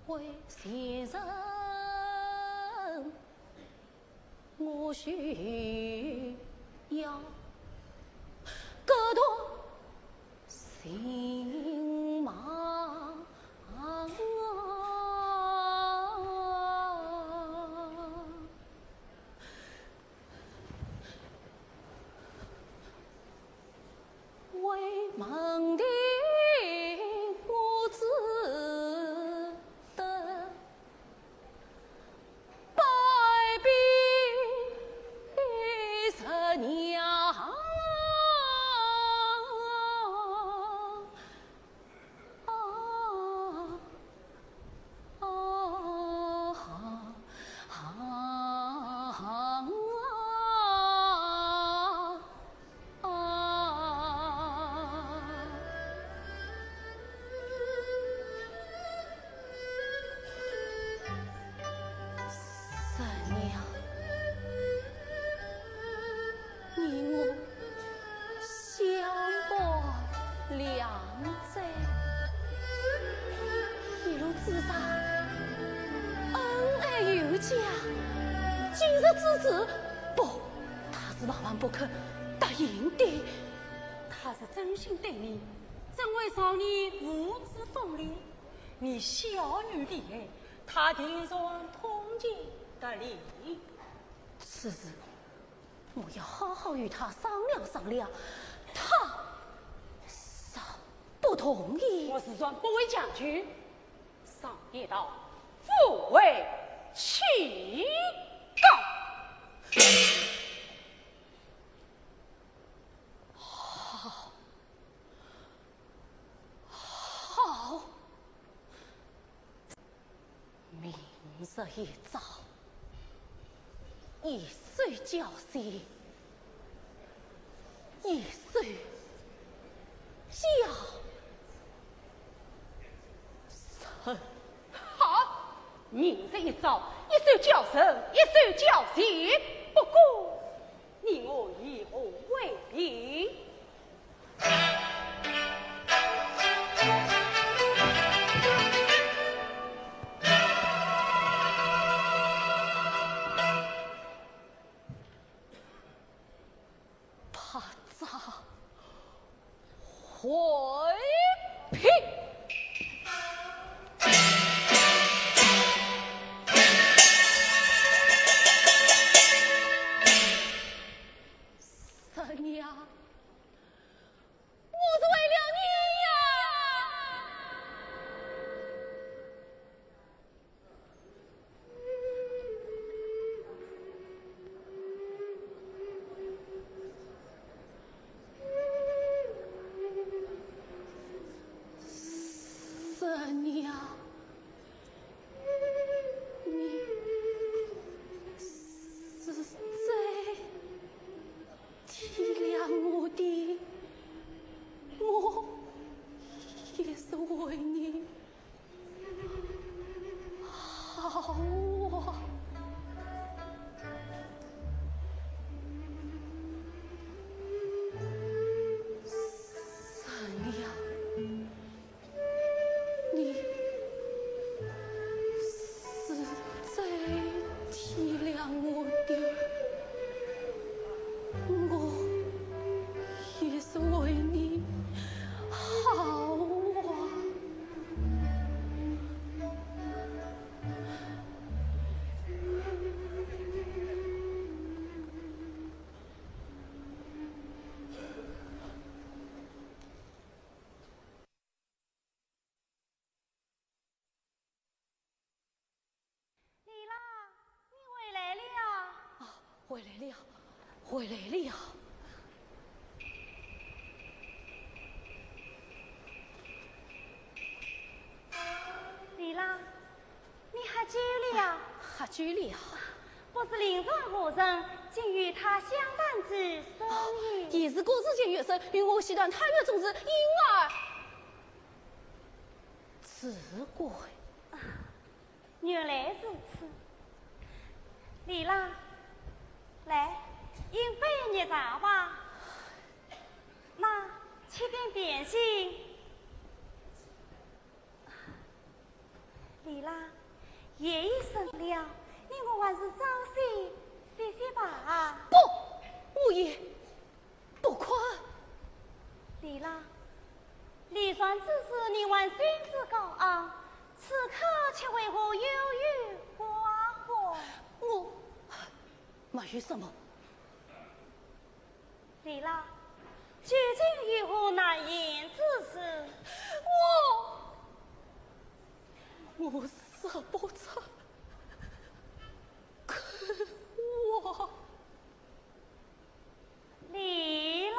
为先生，我需要 各种情嘛。为门庭我只得 拜别十娘。啊，啊，啊，啊。 啊，十娘，你我相伴两载，一路之上恩爱有加，今日之事，不， 他是万万不肯答应的。他是真心对你，怎会让你无知分裂？你小女厉害，他定然通情达理。此事我要好好与他商量商量，他若不同意，我自然不会强求。上一道，父为妻告。 好，好，明日一早，一手交钱，一手交人。好，明日一早，一手交人，一手交钱。不过， 你我以和为凭。拍照 回避。回来了，回来了。丽拉，你喝酒了呀？喝酒了。不知林上何人，竟与她相伴至深夜。哦，也是顾子建先生与我戏谈探月宗师，因而自归。 原来如此。丽拉，来，饮杯热茶吧。那，吃点点心。丽拉，夜已深了，你我还是早些歇歇吧。不，无益。 不可。丽拉，离船之时你还兴致高昂，此刻却为何忧郁寡欢？我没有什么。丽拉，究竟有何难言之事？我，我说不出口啊。 丽拉。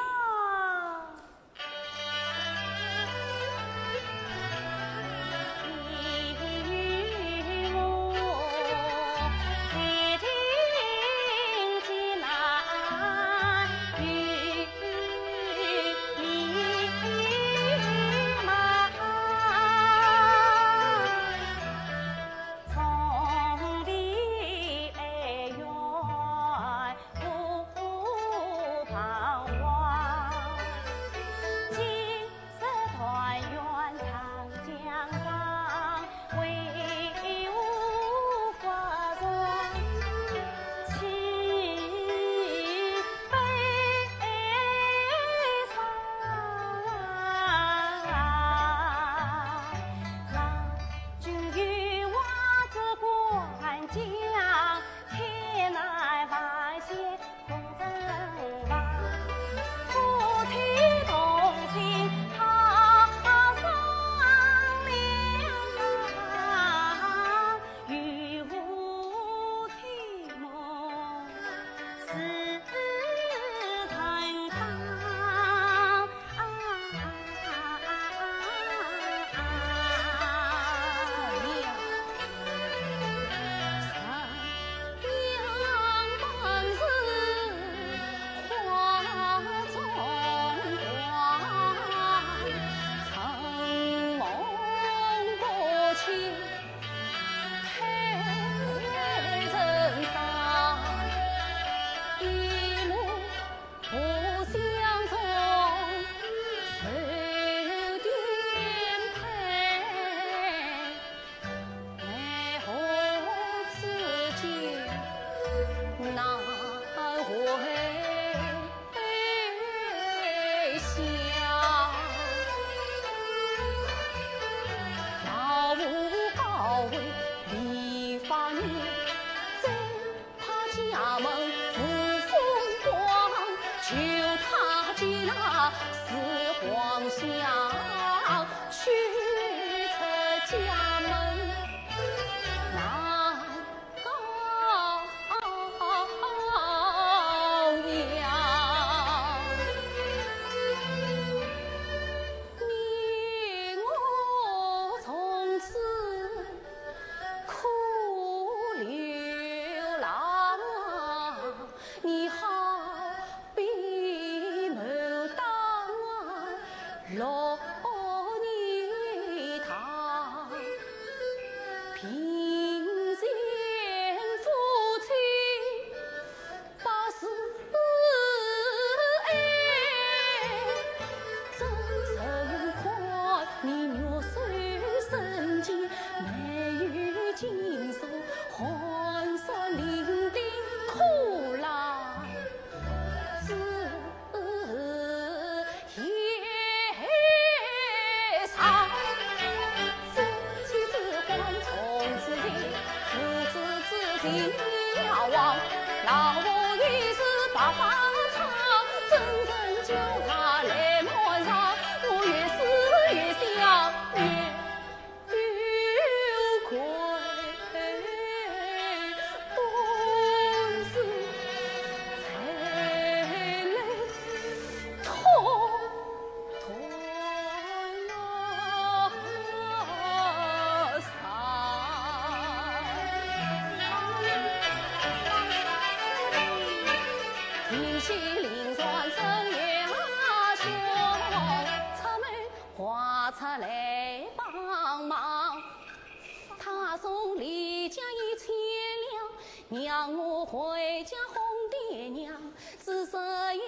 让我回家哄爹娘，只是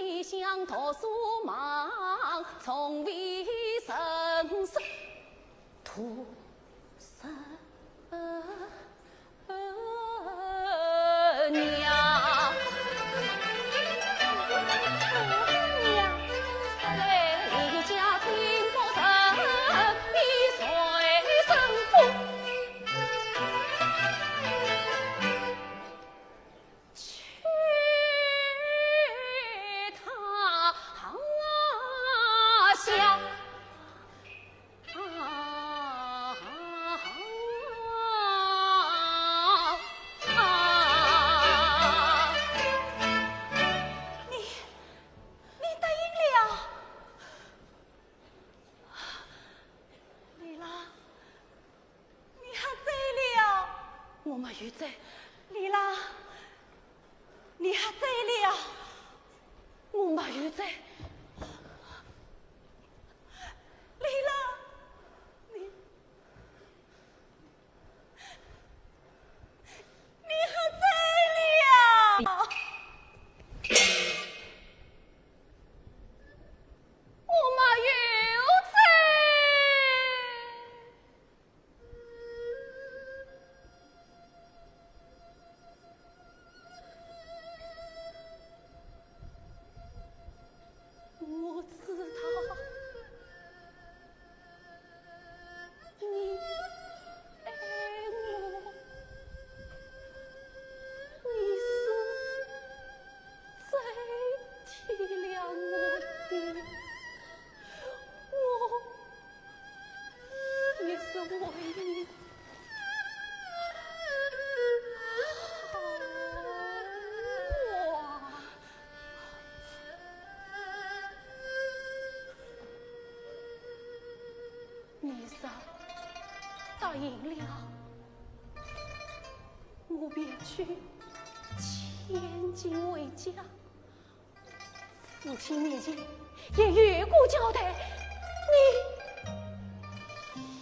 一向读书忙，从未曾是读书娘。你，你答应了？丽拉，你喝醉了？我没有醉。丽拉，你喝醉了？我没有醉。丽拉，你，你喝醉了？我没有醉。 我知道你爱我，你是最体谅我的。我 也是为你好啊。你说，答应了，我便去千金回家。 父亲面前也有个交代，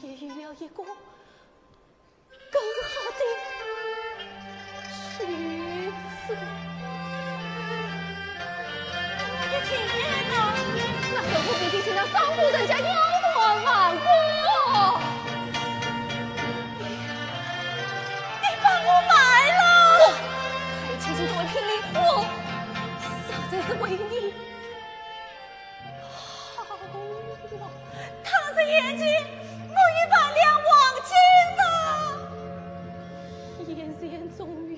你也有了一个更好的去处。我的情愿呢？那怎么不去请那商户人家要饭饭过？你把我卖了！我，他一切尽作为聘礼，我 实在是为你好啊。倘若眼前没有半两黄金的，眼前总有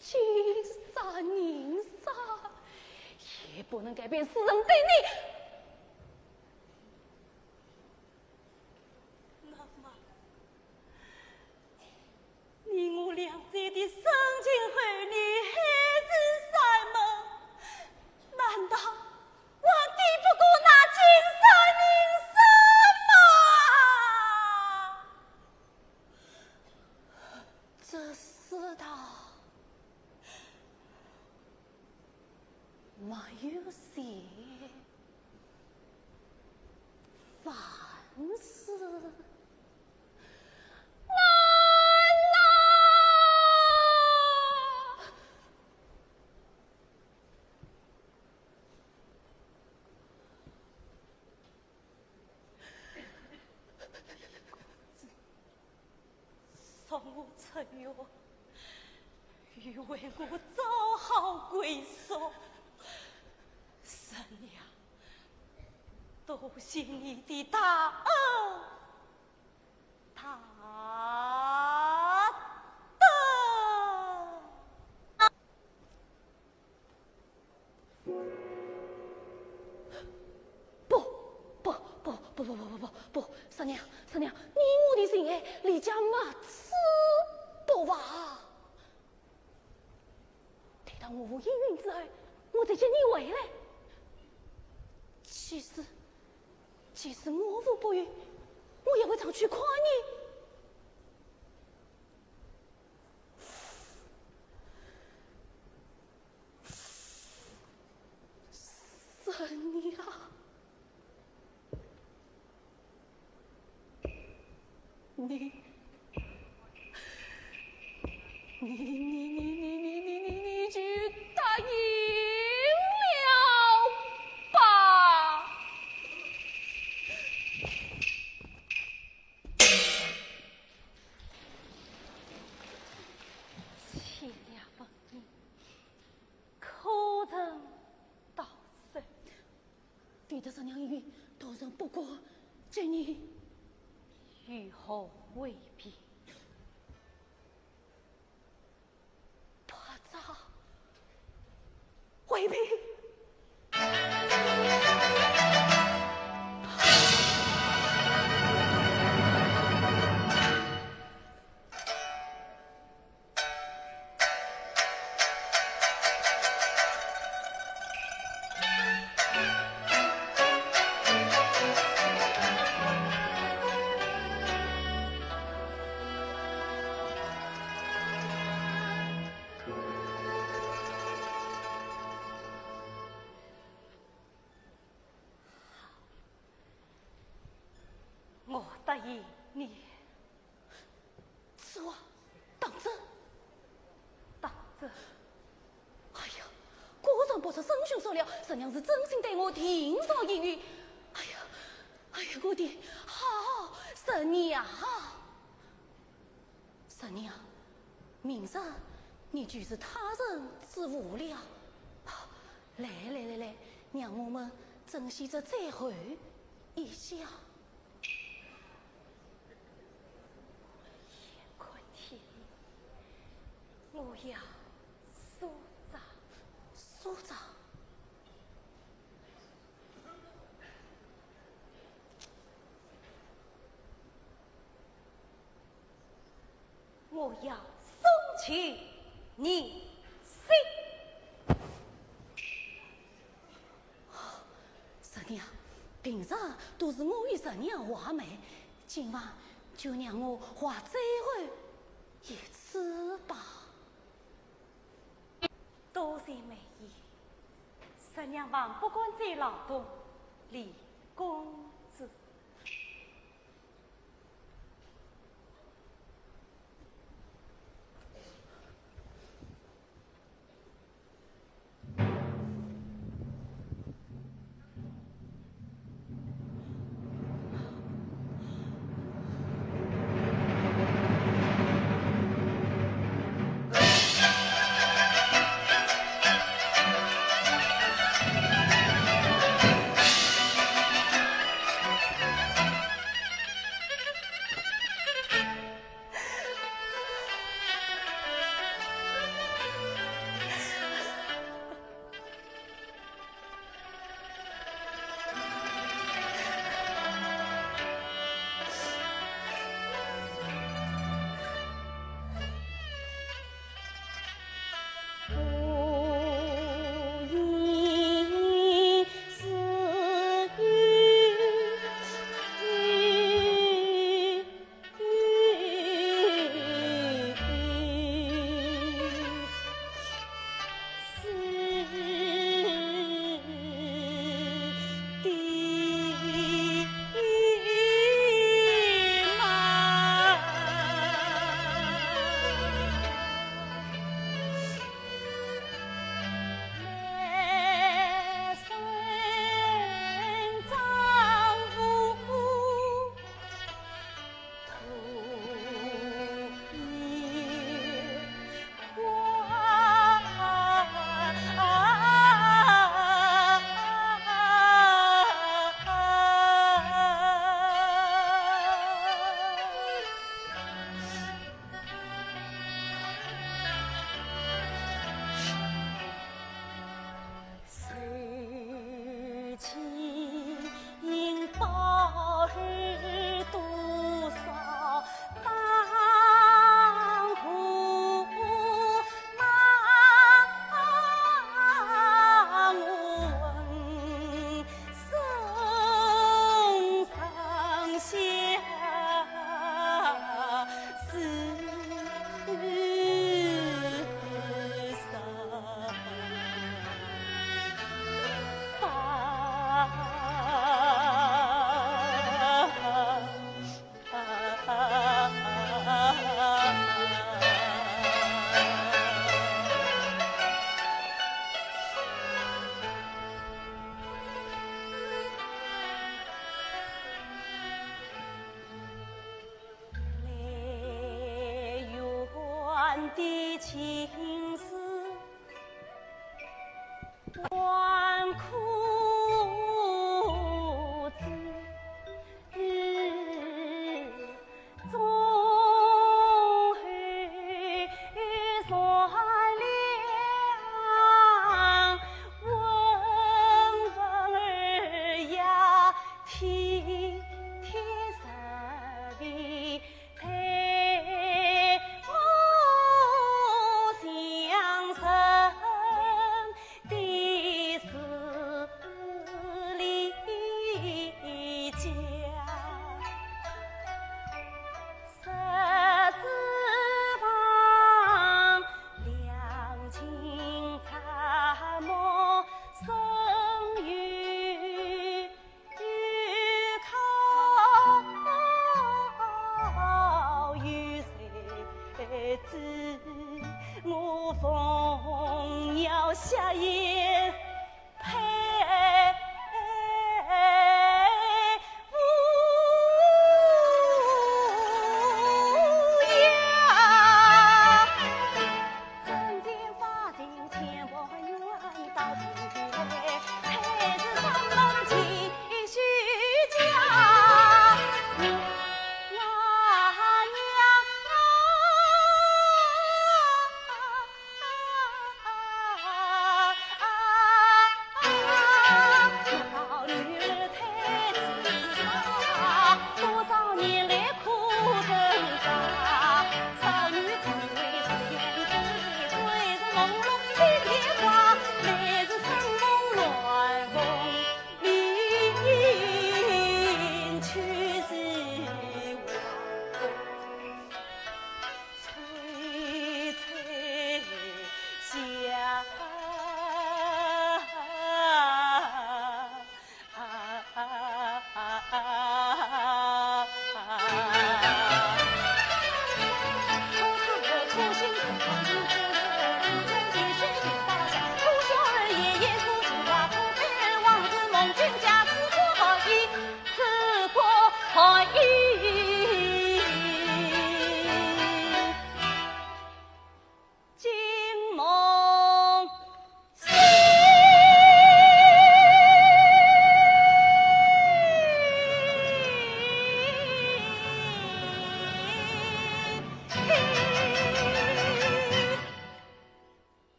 金山银山，也不能改变世人对你。 那么，你我两者的深情厚谊，海誓山盟，难道还抵不过那金山银山吗？这世道 没有钱，万事难呐！ 送我出院，又为我找好归宿。神娘，多谢你的大恩大德。 不，不，不，不，不，不，不，不，不，三娘，三娘，你我的情爱，离家没处不吧？待到我无应允之后，我再接你回来。即使，即使我无不允，我也会常去看你。 三娘，你，你你你你你你你你就答应了吧。千两万银，可曾到手？ 为得十两银，大人不敢接你。有何回避？怕啥回避？ 我答应你。此话当真？当真。哎呀，果然不出沈兄所料，十娘是真心对我定上一语。哎呀，哎呀，我的好十娘啊！ 十娘，明日你就是他人之妇了。来来来来，让我们珍惜这最后一宵。眼看天明，我要梳妆。梳妆？ 我要送去你心。十娘，平常都是我与十娘话梅，今晚就让我话最后一次吧。多谢梅姨，十娘望不敢再劳动李公子。心事万苦之中，后善良，问问儿呀，体贴实惠。 待我乡绅的势利家，十指房，两情拆没，深有 依靠有谁知，我凤腰下也配无呀。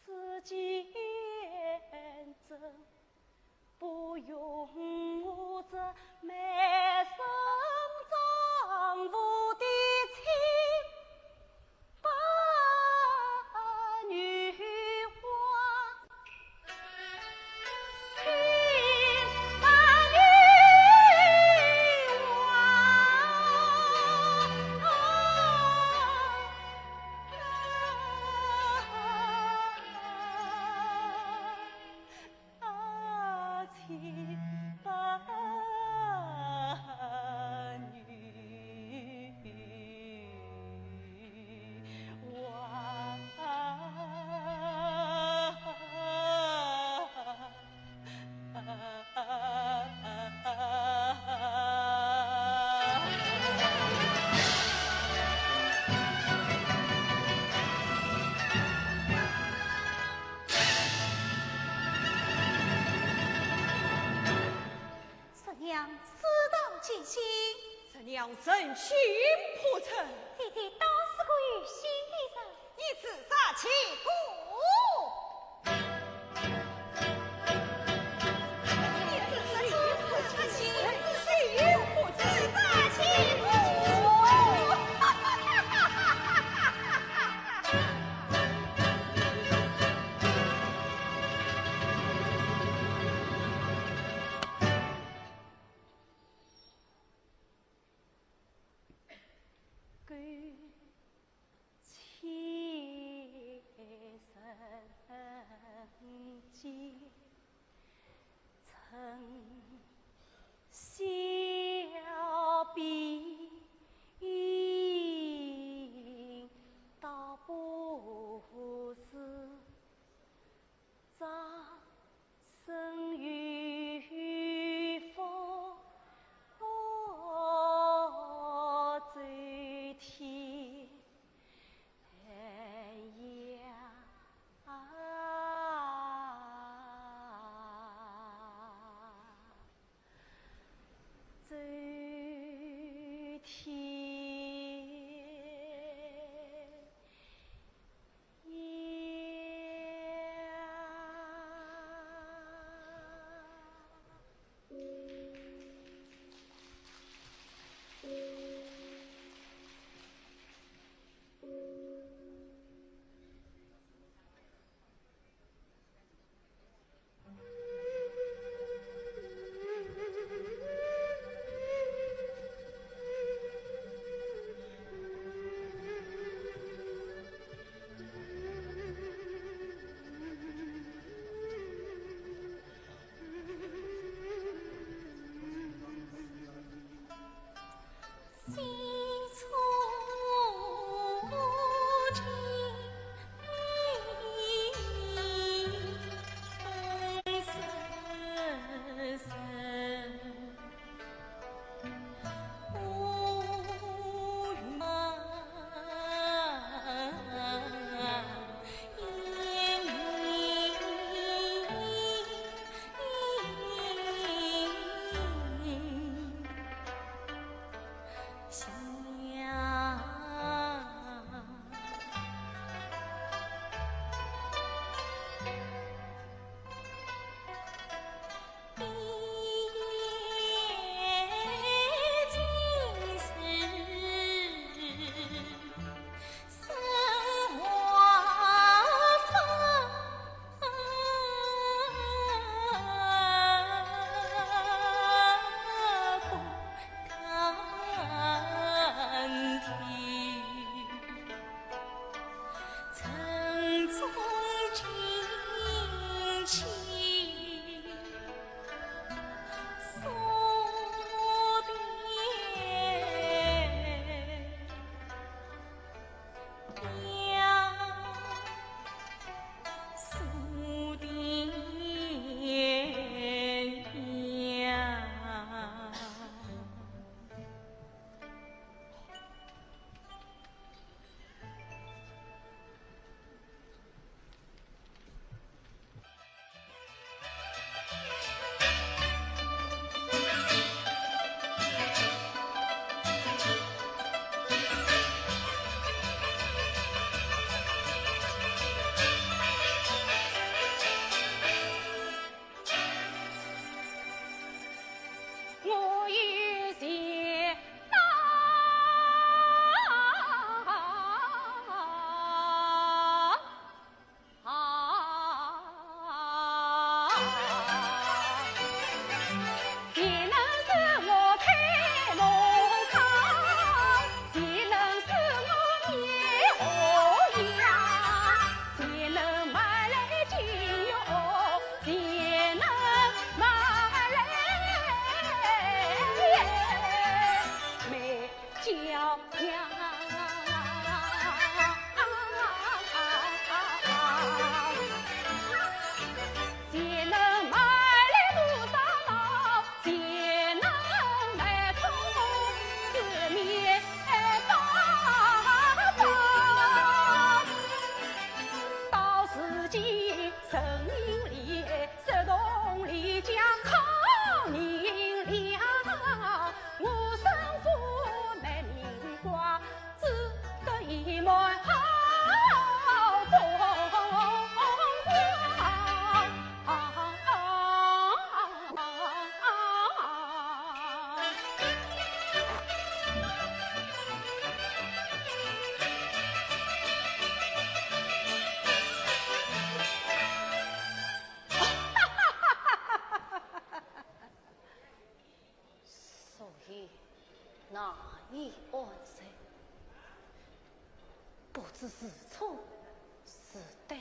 世间真不容我这卖身丈夫的清白女王。 侄娘事到如今，侄娘人心叵测。姐姐倒是个有心的人。你自杀去过。我有钱呐，钱能使我开门窗，钱能使我灭火呀，钱能买来金玉，钱能买来美 娇娘。钱能买来多少闹，钱能买通四面八方。到如今人人怜， 说同里家靠人良，我生活没名光，只得一门好风光。所以，难以安睡，不知是错是对。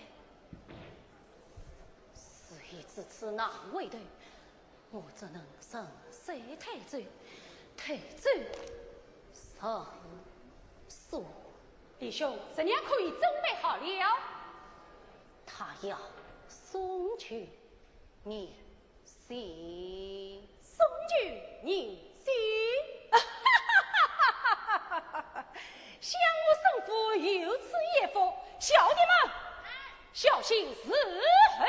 事已至此难回头，我只能顺水推舟，推舟上船。弟兄，十娘可已准备好了。她要送去迎 亲。送去迎亲？想我生父有此一福，小弟们，小心伺候。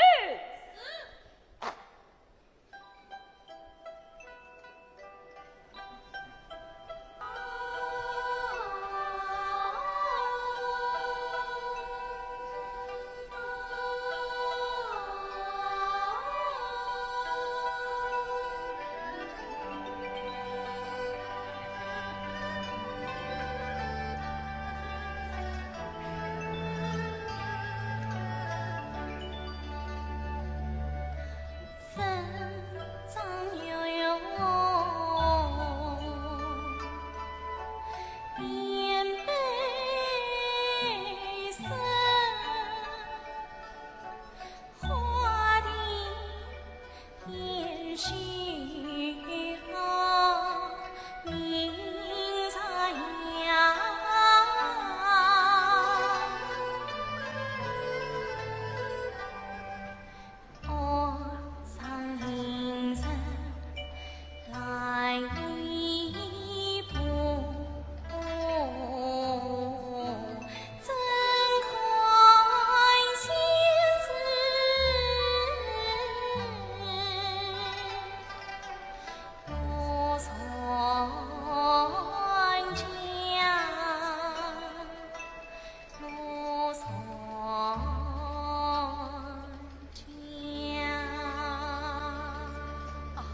啊，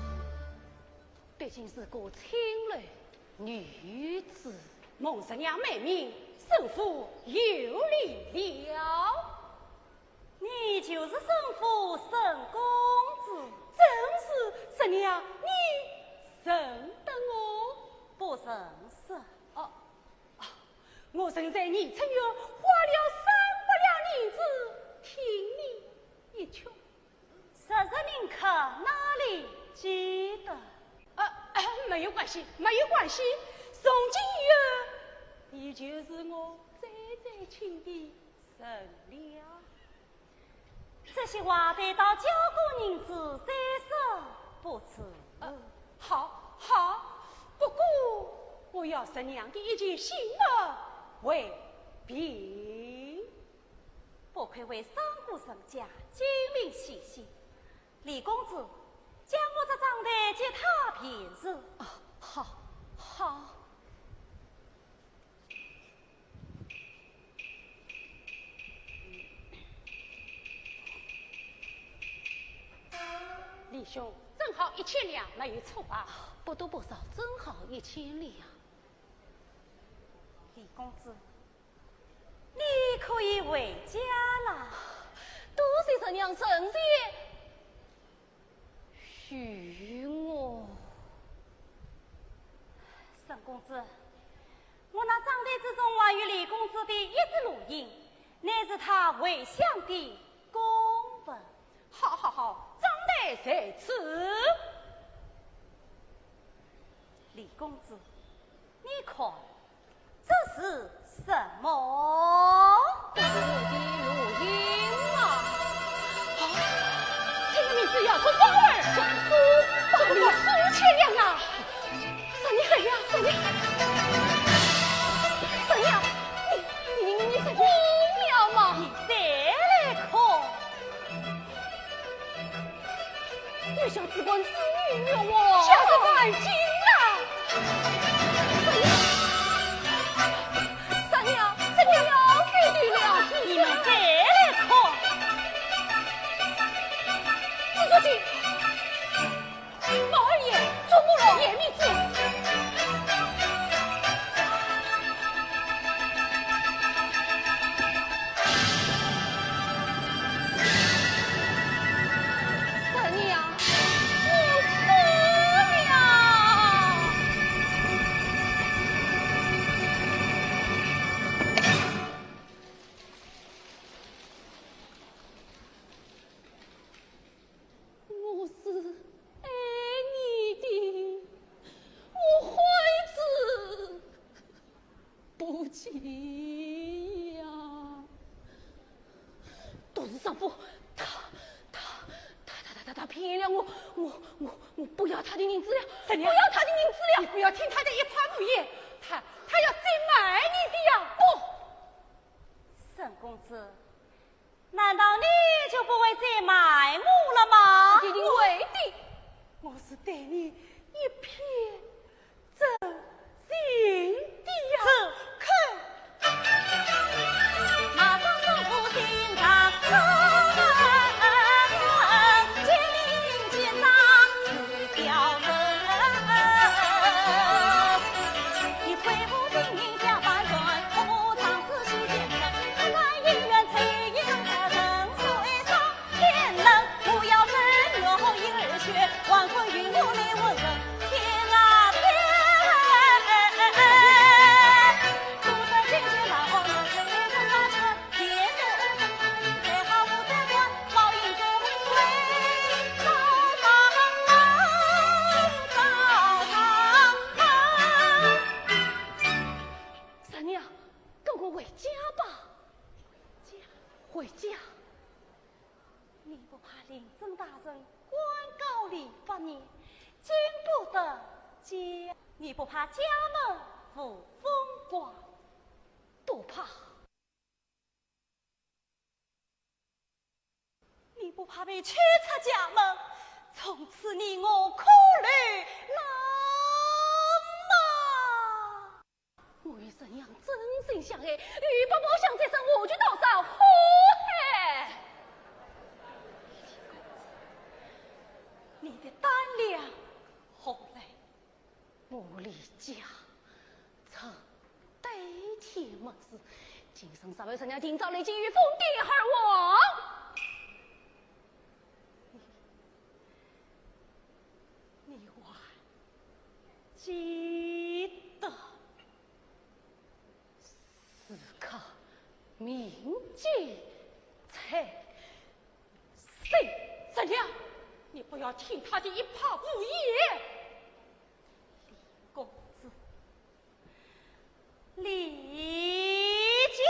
毕竟是个青楼女子。蒙十娘美名，生父有礼了。你就是生父沈公子。正是，十娘，你认得我？不认识。哦， 啊，我曾在宜春院花了三百两银子，听你一曲。实实名刻，哪里记得？啊，啊，没有关系，没有关系。从今以后，你就是我最再请的人了。这些话待到交过银子再说，不迟。呃，好，好，不过我要十娘的一件新物为凭。不愧为商贾人家，精明细心。李公子，将我这账单给他便是。啊，好，好。 李兄，正好一千两，没有错吧？不多不少，正好一千两。李公子，你可以回家了。多谢十娘成全。 许我。沈公子，我那账单之中还有李公子的一支罗印，乃是他回乡的公文。好好好，账单在此。李公子，你看， 这是什么？这是我的罗印啊！啊，这个名字要出风儿，这个书，这个书千两啊！三娘，三娘，三娘，三娘，你，你，你，你疯了吗？你再来看。 你想只管子女我，就是万金呐！三娘，三娘，不要再对了。你们再来看，这是金，金宝二爷，中国老爷名字。 三娘，我错了。我是爱你的，我悔之 不及呀。都是丈夫，他，他，他，他，他，他骗了我，我，我，我不要他的银子了，三娘，不要他的银子了。你不要听他的一诲胡言，他，他要再卖你的呀。不，沈公子， 难道你就不会再卖我了吗？一定会的。我是对你一片真心的呀。住口！三娘，跟我回家吧。回家，回家。 你不怕令尊大人官高临发呢？进不得家。你不怕家门无风光？不怕。你不怕被驱出家门，从此你我苦路浪漫？ 我与三娘真心相爱，与伯伯相在身，何惧多少祸害？李公子，你的胆量何来？我李家曾对天盟誓，今生若为三娘定招雷击，与疯癲而亡。 你还记得？此刻明镜在先。三娘，你不要听他的一耙胡言。李公子， 李靖。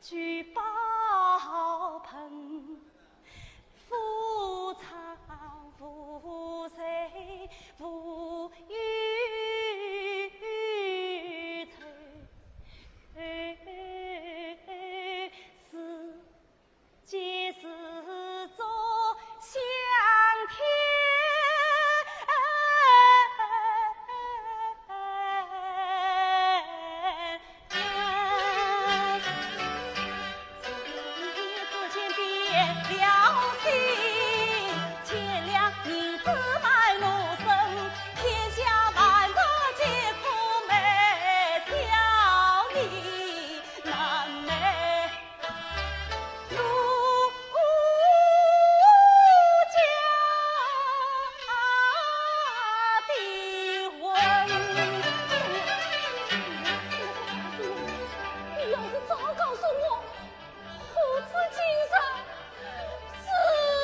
聚宝盆，无常无罪无忧愁，是 皆是作相添。你要是早告诉我，何止今日，日子啊！